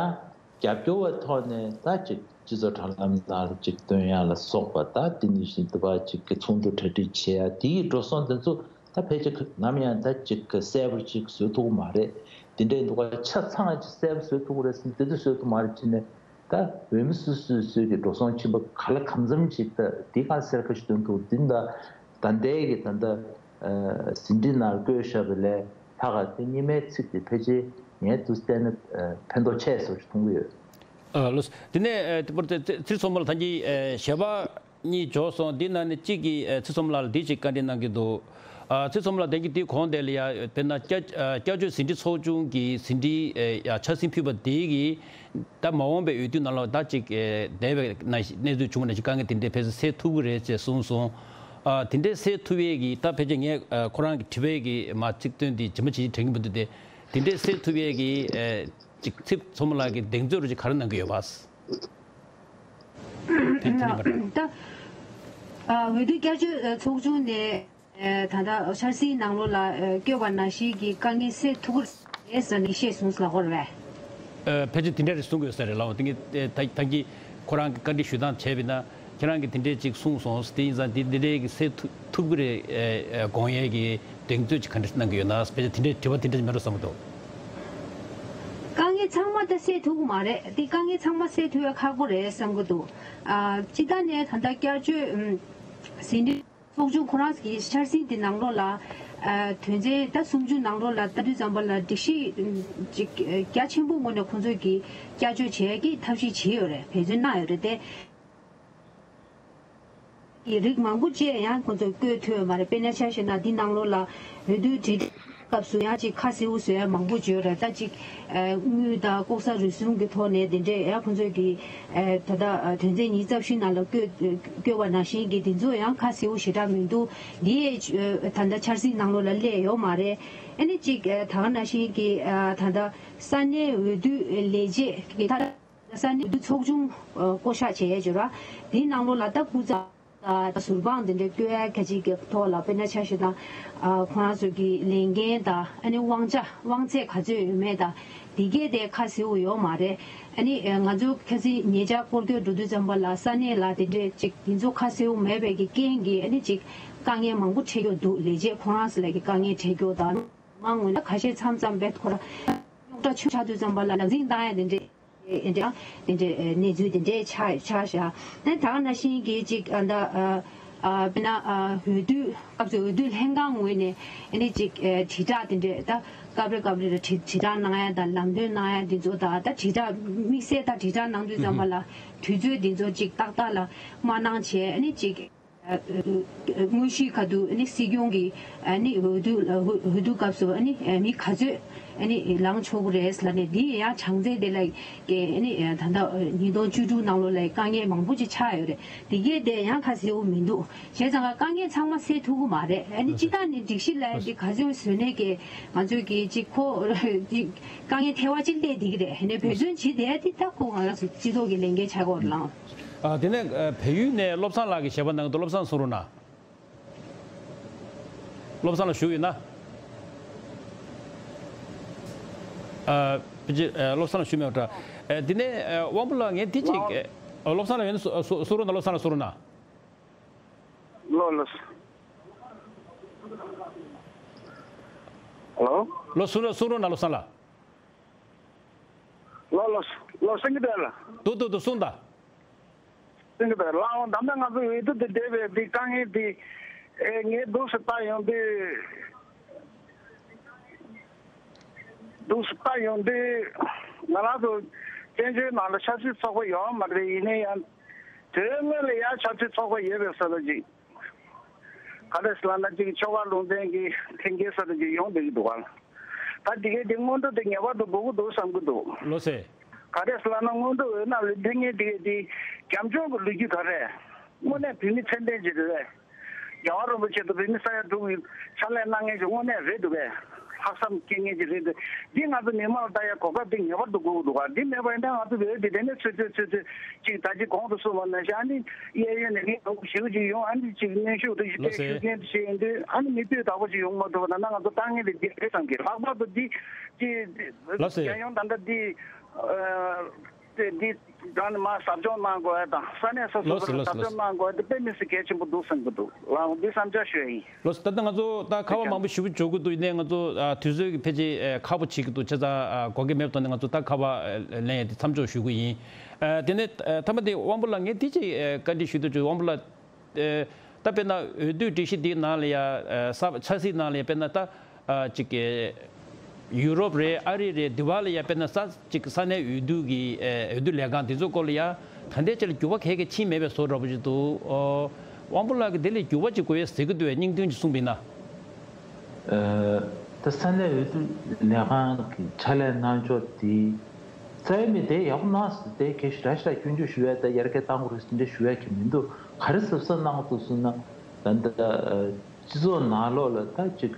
རྒྱབ་སྐྱོར་བའི་ཐོག་ནས་ད་ཅིག་སྤྱི་ཚོགས་དྲ་ལམ་ནང་ལ་ཅིག་སྟོན་ཡག་ལ་སོགས་པ་ད་དེ་ནས་བཞིན་དུ་བ་ཅིག་གི་ཚོགས་འདུ་གྲ་སྒྲིག་བྱེད་ཡག་དེ་ཡི་འགྲོ་སོང་དེ་ཚོ་ད་ཕལ་ཆེར་ནམ་ཡང་ད་ཅིག་གི་གསལ་པོ་ཅིག་བཟོ་ཐུབ་ཀྱི་མ་རེད། དེ་འདྲའི་འདུག་ག་ཆ་ཚང་ཅིག་གསལ་པོ་བཟོ་ཐུབ་ཀྱི་རེད་ཟེར་ན་དེ་ཚོ་བཟོ་ཐུབ་མ་རེད་ཅེས་ནས། ད་འོས་མི་སུ་སུ་སུ་གི་འགྲོ་སོང་ཁྱིམ་པ་ག་ལ་གང་འཚམ་ཞིག་ད་འདི་ག་སེར་ཁ་ཞིག་སྟོན་ཐུབ་འདི་ད་ད་ལྟའི་གི་ད་ལྟ་ཟིན་བྲིས་ནང་བཀོད་བཞག་པ་ལས་ལྷག་ག་དེ་གཉིས་མའི་ཚིག་དེ་ཕལ་ཆེར་ངས་དུ་བལྟས་ན་ཕན་ཐོགས་ཆེ་སོགས་ཞིག་མཐོང་གི་ཡོད། ཨ་ལོ། དེ་ནས་ཚེ་རིང་མཚོ་མོ་ལགས་ད་གིན་ཞལ་པར་གཉིས་འབྱོར་སོང་། འདི་ནང་ནས་གཅིག་གིས་ཚེ་རིང་མཚོ་མོ་ལགས་ལ་འདི་གཅིག་བཀའ་འདྲི་གནང་གི་འདུག་ཨ་ཚེ་རིང་མཚོ་མོ་ལགས་ད་གིན་འདི་གོང་དེ་ལ་ཡ་དཔེར་ན་བསྐྱར་བསྐྱར་བཅོས་ཟིན་བྲིས་ཚོགས་ཆུང་གི་ཟིན་བྲིས་ཡ་འཆར་ཟིན་ཕུལ་བ་འདི་གིས། ད་མ་འོངས་པའི་འོས་བསྡུ་ནང་ལོགས་ད་ཅིག་ཨེ་འདས་པའི་ནང་བཞིན་གནས་ཚུལ་བྱུང་བ་ནང་བཞིན་དཀའ་ངལ་དེ་འདྲའི་ཕལ་ཆེར་སེལ་ཐུབ་ཀྱི་རེད་ཅེས་གསུངས་སོང་། ཨ་དེ་འདྲའི་སེལ་ཐུབ་ཡས་ཀྱི་ད་ཕལ་ཆེར་ངས་ཨ་ཁོ་རང་གི་དྲི་བའི་གི་མ་ཚིག་དོན་འདི་ཇི་མ་ཇི་བཞིན་དྲན་གྱི་མི་འདུག་སྟེ། དེ་འདྲའི་སེལ་ཐུབ་ཡས་ཀྱི་ཨེ་ཅིག་ཚེ་རིང་མཚོ་མོ་ལགས་ཀྱིས་གདེང་ཚོད་རུ་ཅིག་ག་རེ་གནང་གི་ཡོད་པ། ཕལ་ཆེར་ནི་མ་རེད། ད་ཨ་འོས་བསྡུ་བསྐྱར་བཅོས་ཚོགས་ཆུང་ནས། ད་ལྟ་འཆར་ཟིན་ནང་ལོགས་ལ་བཀོད་པ་ནང་བཞིན་གྱི་དཀའ་ངལ་སེལ་ཐུབ་ཀྱི་རེད་ཟེར་ནས་བཤད་སོང་ཟེར་ལབ་ཀྱི་རེད་པས། ཕལ་ཆེར་དེ་འདྲ་རེད་གསུང་གི་ཡོད་ས་རེད་ལགས། དེ་ངས་ད་ད་གིན་ཁོ་རང་གི་བཀའ་འདྲི་ཞུ་སྟངས་བྱས་པ་ཡིན་ན་ཁྱེད་རང་གིས་དེ་འདྲས་ཅིག་གསུངས་སོང་། དེ་ཡིན་ཙང་དེ་འདི་འདྲས་ཀྱི་སེལ་ཐུབ་ཐུབ་ཀྱི་རེད་དགོངས་ཡས་ཀྱི་གདེང་ཚོད་ཅིག་ག་འདྲ་གནང་གི་ཡོད་ན། ཕལ་ཆེར་དེ་འདྲས་དྲི་བ་དེ་འདྲས་མེད་འགྲོ་བསམ་གྱི་འདུག་དཀའ་ངལ་ཚང་མ་ད་སེལ་ཐུབ་ཀྱི་མ་རེད། དེ་དཀའ་ངལ་ཚང་མ་སེལ་ཐུབ་ཡ་ཁག་པོ་རེད་བསམ་གྱི་འདུག་ཨ་སྤྱིར་བཏང་ནས་ད་ལྟ་བསྐྱར་བཅོས་ཟིན་བྲིས། ཚོགས་ཆུང་ཁོ་རང་གི་འཆར་ཟིན་དེ་ནང་ལོགས་ལ། ཨ་དོན་ཚན་ད་སུམ་ཅུ་ནང་ལོགས་ལ་ལྟ་དུས་ཙམ་པ་ལ་སྒྲིག་གཞི་ཅིག་རྒྱ་ཆེན་པོ་ངོས་ནས་ཁོང་ཚོས་ཀྱི་བསྐྱར་བཅོས་བྱེད་ཀྱི་ཐབས་ཤེས་བྱས་ཡོད་རེད། འབད་བརྩོན་གནང་ཡོད་རེད་དེ། ཀྱི་རིགས་མང་པོ་བཅས་ཡང་ཁོང་ཚོས་བཀོད་ཐུབ་ཡོད་མ་རེད། དཔེར་ན་ཆ་བཞག་ན་འདི་ནང་ལོགས་ལ་འོས་བསྡུ་དྲིལ་བསྒྲགས་སྐབས་སུ་ཡང་ཅིག་ཁ་གསལ་པོ་བཟོ་ཡ་མང་པོ་བརྗོད་རེད། ད་ཅིག་ཨ་དངུལ་དང་ལྐོག་ཟ་རུལ་སུངས་ཀྱི་ཐོག་ནས་དེ་འདྲས་ཡང་ཁོང་ཚོས་ཀྱི་ཨ་ད་ལྟ་ཨ་དོན་ཚན་ཉི་ཤུ་རྩ་བཞི་ནང་ལ་བཀོད་བཀོད་པ་ནང་བཞིན་གྱི་དེ་ཚོ་ཡང་ཁ་གསལ་པོ་ཞེ་དྲག་མི་འདུག་འདི་ཨ་ད་ལྟ་འཆར་ཟིན་ནང་ལོགས་ལ་སླེབས་ཡོད་མ་རེད། ཨ་ནི་ཅིག་ཨ་ད་ག་ནང་བཞིན་གྱི་ཨ་ད་ལྟ་ས་གནས་འོས་བསྡུ་ལས་བྱེད་ཀྱི་ད་ས་གནས་འོས་བསྡུ་ཚོགས་ཆུང་ཨ་བསྐོ་བཞག་བྱས་ཡོད་ར། འདིའི་ནང་ལོགས་ལ་ད་སྐུ་ཚབ། ད་ཟུར་དཔང་དེ་འདྲའི་བསྐོ་ཡ་ག་ཅིག་གི་ཐོག་ལ་དཔེར་ན་ཆ་བཞག་ན་ཨ་ཁོ་རང་ཚོ་གི་ལས་འགན་དང་ཨ་ནི་དབང་ཆ་དབང་ཚད་ག་ཚོད་ཡོད་མེད་དང་འདི་གས་དེ་ཁ་གསལ་པོ་ཡོད་མ་རེད། ཨ་ནི་ང་ཚོ་ཁ་སང་ཉེ་ཆར་སྐོར་སྐྱོད་འགྲོ་དུས་ཙམ་པ་ལ་ས་གནས་ལ་དེ་འདྲས་ཅིག་དེ་ཚོ་ཁ་གསལ་པོ་མེད་པའི་གི་རྐྱེན་གྱིས་ཨ་ནི་ཅིག་དཀའ་ངལ་མང་པོ་འཕྲད་ཀྱི་འདུག་ལས་བྱེད་ཁོ་རང་ཚོ་ལ་གི་དཀའ་ངལ་འཕྲད་ཀྱི་ཡོད་དང་མང་ངོས་ན་ཁ་ཤས་མཚམས་མཚམས་བེད་ཁོ་རང་རྙོག་དྲ་ཆུང་ཆགས་དུས་ཙམ་པ་ལ་ལག་འཛིང་བཏང་ཡ་དེ་འདྲས། དེ་འདྲ་དེ་འདྲ་གནས་ཚུལ་དེ་འདྲ་ཆགས་ཆགས་བཞག་ཨ་ནི་ད་ག་ནང་བཞིན་གྱི་ཅིག་ཨ་ད་ཨ་ཨ་དཔེར་ན་ཨ་འོས་བསྡུ་སྐབས་སུ་འོས་བསྡུ་ལྷན་ཁང་ངོས་ནས་ཨ་ནི་ཅིག་ཨ་དྲིལ་བསྒྲགས་དེ་འདྲ་ད་སྐབས་རེ་སྐབས་རེ་ལ་དྲིལ་དྲིལ་བསྒྲགས་གནང་ཡ་དང་ལམ་སྟོན་གནང་ཡ་དེ་ཚོ་དང་ད་དྲིལ་བསྒྲགས་དམིགས་བསལ་ད་དྲིལ་བསྒྲགས་གནང་དུས་ཙམ་པ་ལ་དུས་ཚོད་དེ་ཚོ་ཅིག་ཏག་ཏག་ལ་མ་གནང་བྱས་ཨ་ནི་ཅིག་དངོས་གཞིའི་ཁ་ཐུག་ཨ་ནི་སྲིད་སྐྱོང་གི་ཨ་ནི་འོས་བསྡུ་འོས་བསྡུ་སྐབས་སུ་ཨ་ནི་མི་ག་ཚོད་ཨ་ནི་ལངས་ཆོག་གི་རེད་ལབ་ནས། འདི་ཡང་བྱང་རྩེ་དེ་ལ་ཀྱི་ཨ་ནི་ད་ལྟ་ཉིས་སྟོང་བཅུ་དྲུག་ནང་ལོགས་ལ་དཀའ་ངལ་མང་པོ་ཅིག་ཆགས་ཡོད་རེད། དེ་གས་དེ་ཡང་ཁ་གསལ་པོ་མི་འདུག་བྱས་ཙང་དཀའ་ངལ་ཚང་མ་སེལ་ཐུབ་ཀྱི་མ་རེད། ཨ་ནི་སྤྱི་བཏང་ནས་སྒྲིག་གཞི་ལ་འདི་ག་ཚོད་བཟོས་ནས་ཀྱི་ང་ཚོས་ཀྱི་ཅིག་ཁོ་ཅིག་དཀའ་ངལ་ཐལ་བ་ཅིག་སླེབས་བསྡད་ཀྱི་རེད། ཨ་ནི་འབད་བརྩོན་བྱེད་བསྡད་དེ་ད་ཁོ་ང་རང་ཚོ་སྤྱི་ཚོགས་ཀྱི་ལས་འགན་ཆགས་ཀྱི་ཡོད་རེད་ལགས། ཨ། དེ་ནས་ཨ་བལ་ཡུལ་ནས་བློ་བཟང་ལགས་ཀྱིས་ཞལ་པར་གནང་གི་འདུག་བློ་བཟང་གསུང་རོགས་གནང་། བློ་བཟང་ལགས་བཞུགས་ཡོད་ན། ཨ། ཕལ་ཆེར་ཨ་བློ་བཟང་ལགས་བཞུགས་མེད་པ་འདྲ། ཨ། དེ་ནས་ཨ་དབང་པོ་ལགས། ངས་དེ་གཅིག་ཨ་བློ་བཟང་ལགས་ཡོད་ན་གསུ་གསུང་རོགས་གནང་། བློ་བཟང་ལགས་གསུང་རོགས་གནང་། ལོ་ལོ། ཧ་ལོ། ལོ། གསུང་རོགས་གསུང་རོགས་གནང་། བློ་བཟང་ལགས། ལོ་ལོ། ལོ། གསུང་གི་འདུག་ལགས། འདུག་འདུག་འདུག་གསུངས་དང་། གསུང་གི་འདུག་ལགས། ཨོ། ད་ལྟ་ང་ཚོ་འོས་བསྡུ་དེ་འདས་པའི་དེ་དཀའ་ངལ་དེ། ཨེ། ངས་འདུག་སེ་ལྟ་ཡོང་དུས། འདུག་སེ་ལྟ་ཡོང་དུས། ང་རང་ཚོ་བཙན་བྱོལ་ནང་ལ་ཆབ་སྲིད་ཚོགས་པ་ཡོད་མ་རེད། ཡིན་ན་ཡང་དོན་དངོས་ལ་ཡང་ཆབ་སྲིད་ཚོགས་པ་ཡོད་པའི་ས་ལ་ཅིག་ག་རེ་ཟེར་ལབ་ན། ཅིག་ཆོལ་ཁ་ལུང་ཚན་གྱི་འཐེན་འཁྱེར་ས་དེ་ཅིག་ཡོང་བསྡད་ཀྱི་འདུག་ག་ད་དེ་གའི་དེ་སྔོན་འགྲོ་དེ་ངེས་པར་དུ་དགོས་ཀྱི་འདུག་བསམ་གྱི་འདུག་ལགས་སོ། ག་རེ་ཟེར་ལབ་ན། སྔོན་འགྲོ་འོས་ནང་ལ་འཐེན་མཁན་དེ་གའི་དེ་རྒྱབ་ལྗོངས་ཀྱི་ལོ་རྒྱུས་ག་རེ། དངོས་གནས་བོད་མི་ཚད་ལྡན་ཅིག་རེད་པས། རྒྱལ་བ་རིན་པོ་ཆེ་དང་བོད་མི་ས་ཡ་དྲུག་གི་ཕྱག་ལས་གནང་མཁན་ཞིག་དངོས་གནས་རེད་འདུག་པས། ལྷག་བསམ་སྐྱེ་མཁན་ཅིག་རེད་འདུག་འདི་ང་ཚོ་མི་མང་ལ་ལྟ་ཡ་གོ་སྐབས་འདི་ངེས་པར་དུ་དགོས་ཀྱི་འདུག་ག་འདི་མེད་པ་ཡིན་ན་ང་ཚོ་བོད་འདི་དེ་ནས་ཚོད་ཚོད་ཚོད་ཚོད་ཅིག་ད་ཅི་གོང་དུ་གསུངས་པ་ནང་བཞིན། ཨ་ནི་གཡས་གཡོན་ནས་མི་མང་པོ་ཞེ་པོ་ཅིག་ཡོང་། ཨ་ནི་ཅིག་གནོན་ཤུགས་དེ་ཞིག་ལགས་སོ། སྤྲད་ཞུ་མཁན་དེ་ཞིག་ཡིན་དུས། ཨ་ནི་མི་སྤུས་དག་པོ་ཅིག་ཡོང་མ་ཐུབ་པ་ན་ང་ཚོ་དཀའ་ངལ་དེ་འདི་རེད་བསམ་གི། ལྷག་པར་དུ་འདི་ཅི་ལགས་སོ། རྒྱལ་ཡོངས་ད་ལྟ་འདི། ཨ། དེ་འདི་ད་ནི་མར་ཟབ་སྦྱོང་གནང་དགོས་ཡ་དང་། ས་གནས་སོ་སོ་ལགས་སོ། ལགས་སོ། ཟབ་སྦྱོང་གནང་དགོས་ཡ་དེ་དཔེ་མི་སྲིད་གལ་ཆེན་པོ་འདུག་བསམ་གྱི་འདུག་ལགས། འདི་བསམ་འཆར་ཞུ་ཡ་ཡིན། ལགས་སོ། ད་ལྟ་ང་ཚོ་ད་ཁ་པ་མང་པོ་ཞེ་པོ་འཇོག་གི་འདུག་ཡིན་ནའི་ང་ཚོ་ཨ་དུས་ཚོད་ཀྱི་ཕལ་ཆེར་ཨ་ཁག་པོ་བྱེད་ཀྱི་འདུག་བྱས་ཙང་ཨ་དགོས་གལ་མེད་པ་ཐོག་ནས་ང་ཚོ་ད་ཁ་པ་ཨ་ལེན་ཡ་དེ་མཚམས་འཇོག་ཞུ་གི་ཡིན། ཨ་དེ་ནས་ཨ་མཐའ་མ་དེ་དབང་པོ་ལགས། ངས་དེ་ཅིག་ཨ་བཀའ་འདྲི་ཞུ་འདོད་བྱུང་། དབང་པོ་ལགས། ཨ་ད་དཔེར་ན་འོས་བསྡུའི་སྒྲིག་གཞི་འདིའི་ནང་ལ་ཡ་ཨ་ས་ཆབ་སྲིད་ནང་ལ་ཡ་དཔེར་ན་ད་ཨ་ཅིག་གི་ཡུ་རོབ་རེད། ཨ་རི་རེད། འདི་བ་ལ་ཡ་དཔེར་ན་ས་ཅིག་ས་གནས་འོས་བསྡུ་གི་ཨ་འོས་བསྡུ་ལས་ཁང་འདི་ཚོ་སྐོར་ལ་ཡ་ད་ལྟའི་ཆ་ལ་འགྱུར་བ་ག་གེ་ཕྱིན་མེད་པའི་བཟོ་འདྲ་པོ་ཅིག་འདུག་ཨོ། དབང་པོ་ལགས་ཀྱིས་དེ་ལ་འགྱུར་བ་ཅིག་དགོས་ཡ་ཟེར་གྱི་འདུག་པས། སྙིང་དོན་ཅིག་གསུངས་པ་ཡིན་ན། ཨ་ད་ས་གནས་འོས་བསྡུ་ལས་ཁང་གི་ཕྱག་ལས་གནང་ཕྱོགས་དེ། རྩ་བའི་མི་དེ་ཡག་པོ་གནང་སོང་། དེ་གལ་ཆེ་དྲགས་ཤག་སྐྱོན་བརྗོད་ཞུ་ཡ་དང་ཡར་རྒྱས་གཏང་དགོས་རེད་ཟེར་འདྲ་ཞུ་ཡ་གི་མི་འདུག་ག་རེ་གཟབ་གཟབ་གནང་དགོས་འདུག་ཟེར་ན། ད་ལྟ་སྤྱི་ཚོགས་ནང་ལོགས་ལ་ད་ཅིག་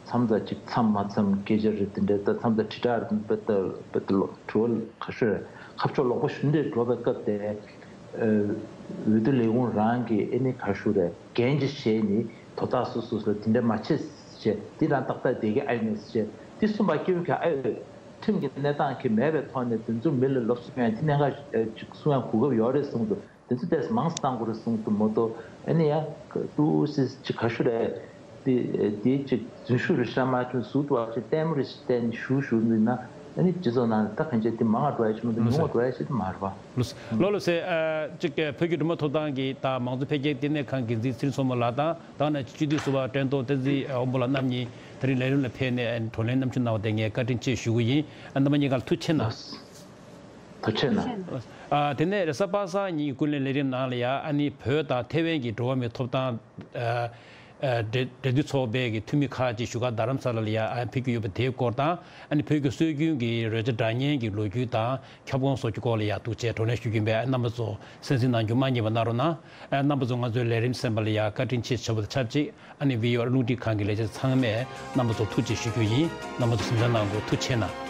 མཚམས་དང་ཅིག་མཚམས་མ་མཚམས་སྐད་ཆ་རེད། དེ་འདྲ་ད་མཚམས་དང་དྲིལ་བསྒྲགས་རེད། དཔེ་ད་དཔེ་ད་ལོ་དྲི་བ་ཁ་ཤོར་ཁ་ཕྱོགས་ལོག་པ་ཞུ་འདྲ་འགྲོ་བའི་སྐབས་དེ། འོས་བསྡུ་ལས་ཁུངས་རང་གིས་ཨེ་ནི་ག་ཞུ་རེད། འགན་ཅིག་བཞེས་ནས་དོ་བདག་སོ་སོ་སོ་དེ་འདྲ་མ་བྱེད་ཟེར། དེ་རང་ཏག་ཏག་བསྡད་ཀྱི་ཨ་ཡོད་ནས་ཟེར། དེ་གསུངས་པ་སྐྱོན་གྱི་ཨ་ཡོད། ཁྲིམས་ཀྱི་གནས་སྟངས་ཀྱི་མེད་པའི་ཐོག་ནས་དེ་ཚོ་མི་ལ་སློབ་གསོ་སྤྲད་ཡ་དེ་གནད་འགག་ཅིག་གསུང་ཡ་གོ་སྐབས་ཡོད་རེད་གསུངས་འདུག་དེ་ཚོ་ཏོག་ཙམ་མང་ཙམ་གཏང་དགོས་རེད་གསུངས་འདུག་མ་གཏོགས། ཨ་ནི་ཡ་ཏོག་ཙམ་ཅིག་ག་ཞུ་རེད། དེ་དེ་ཅིག་རྫུན་ཞུ་རེད་ཤག་མ་བྱུང་། ཟུར་དུ་བ་ཅིག་ལྟད་མོ་རེ་ཞིག་བལྟས་ནས་ཞུ་ཞུ་འདུག་ན། ཨ་ནི་སྤྱི་ཚོགས་ནང་ལ་ད་གང་བྱས་དེ་མང་བ་འགྲོ་ཡ་ཞིག་མ་གཏོགས་ཉུང་བ་འགྲོ་ཡ་ཞིག་མ་རེད་པ། ལགས་སོ། ལགས་སོ། ཨ་ཅིག་བོད་ཀྱི་འགྲོ་བ་མིའི་ཐོབ་ཐང་གི་དང་མང་གཙོ་འཕེལ་རྒྱས་ལྟེ་གནས་ཁང་འགན་འཛིན་ཚེ་རིང་མཚོ་མོ་ལགས་དང་། ད་ནི་སྤྱི་འཐུས་ཟུར་པ་བཀྲས་མཐོང་བསྟན་འཛིན་དབང་པོ་ལགས་རྣམ་གཉིས་ད་རིང་ལས་རིམ་ལ་ཕེབས་ནས་བགྲོ་གླེང་གནང་བྱུང་གནང་བ་དེ་ངས་བཀའ་དྲིན་ཆེ་ཞུ་གི་ཡིན། ཨ་རྣམ་པ་གཉིས་ཀ་ལ་ཐུགས་རྗེ་ཆེ་གནང་། ཐུགས་རྗེ་ཆེ་གནང་། ཨ་དེ་ནས་རེས་གཟའ་པ་སངས་ཉིན་གྱི་ཀུན་གླེང་ལས་རིམ་ནང་ལ་ཡ་ཨ་ནི་བོད་དང་ཐེ་ཝན་གྱི་འགྲོ་བ་མིའི་ཐོབ་ཐང་ཨ་ཨ་འབྲེལ་འབྲེལ་མཐུད་ཚོགས་པའི་གི་འཐུས་མི་ཁག་ཅིག་བཞུགས་སྒར་རྡ་རམ་ས་ལ་ལ་ཡ་ཨ་ཕེབས་ཀྱི་ཡོད་པ་དེའི་སྐོར་དང་། ཨ་ནི་བོད་ཀྱི་སྲོལ་རྒྱུན་གྱི་རོལ་ཆ་སྒྲ་སྙན་གྱི་ལོ་རྒྱུས་དང་ཁྱབ་ཁོངས་སོགས་ཀྱི་སྐོར་ལ་ཡ་ཐུགས་རྗེ་ཆེ་བགྲོ་གླེང་ཞུ་རྒྱུ་ཡིན་པས། རྣམ་པ་ཚོ་གསན་གཟིགས་གནང་རྒྱུ་མ་བསྙེལ་བ་གནང་རོགས་གནང་། རྣམ་པ་ཚོ་ང་ཚོའི་ལས་རིམ་གསན་པ་ལ་ཡ་བཀའ་དྲིན་ཆེ་ཞུ་བ་དང་ཆབས་ཅིག་ཨ་ནི་བྷི་ཨོ་ཨེ་རླུང་འཕྲིན་ཁང་གི་ལས་བྱེད་ཚང་མས་རྣམ་པ་ཚོ་ཐུགས་རྗེ་ཆེ་ཞུ་རྒྱུ་ཡིན། རྣམ་པ་ཚོ་གཟིམ་འཇག་གནང་དགོས། ཐུགས་རྗེ་ཆེ་གནང་།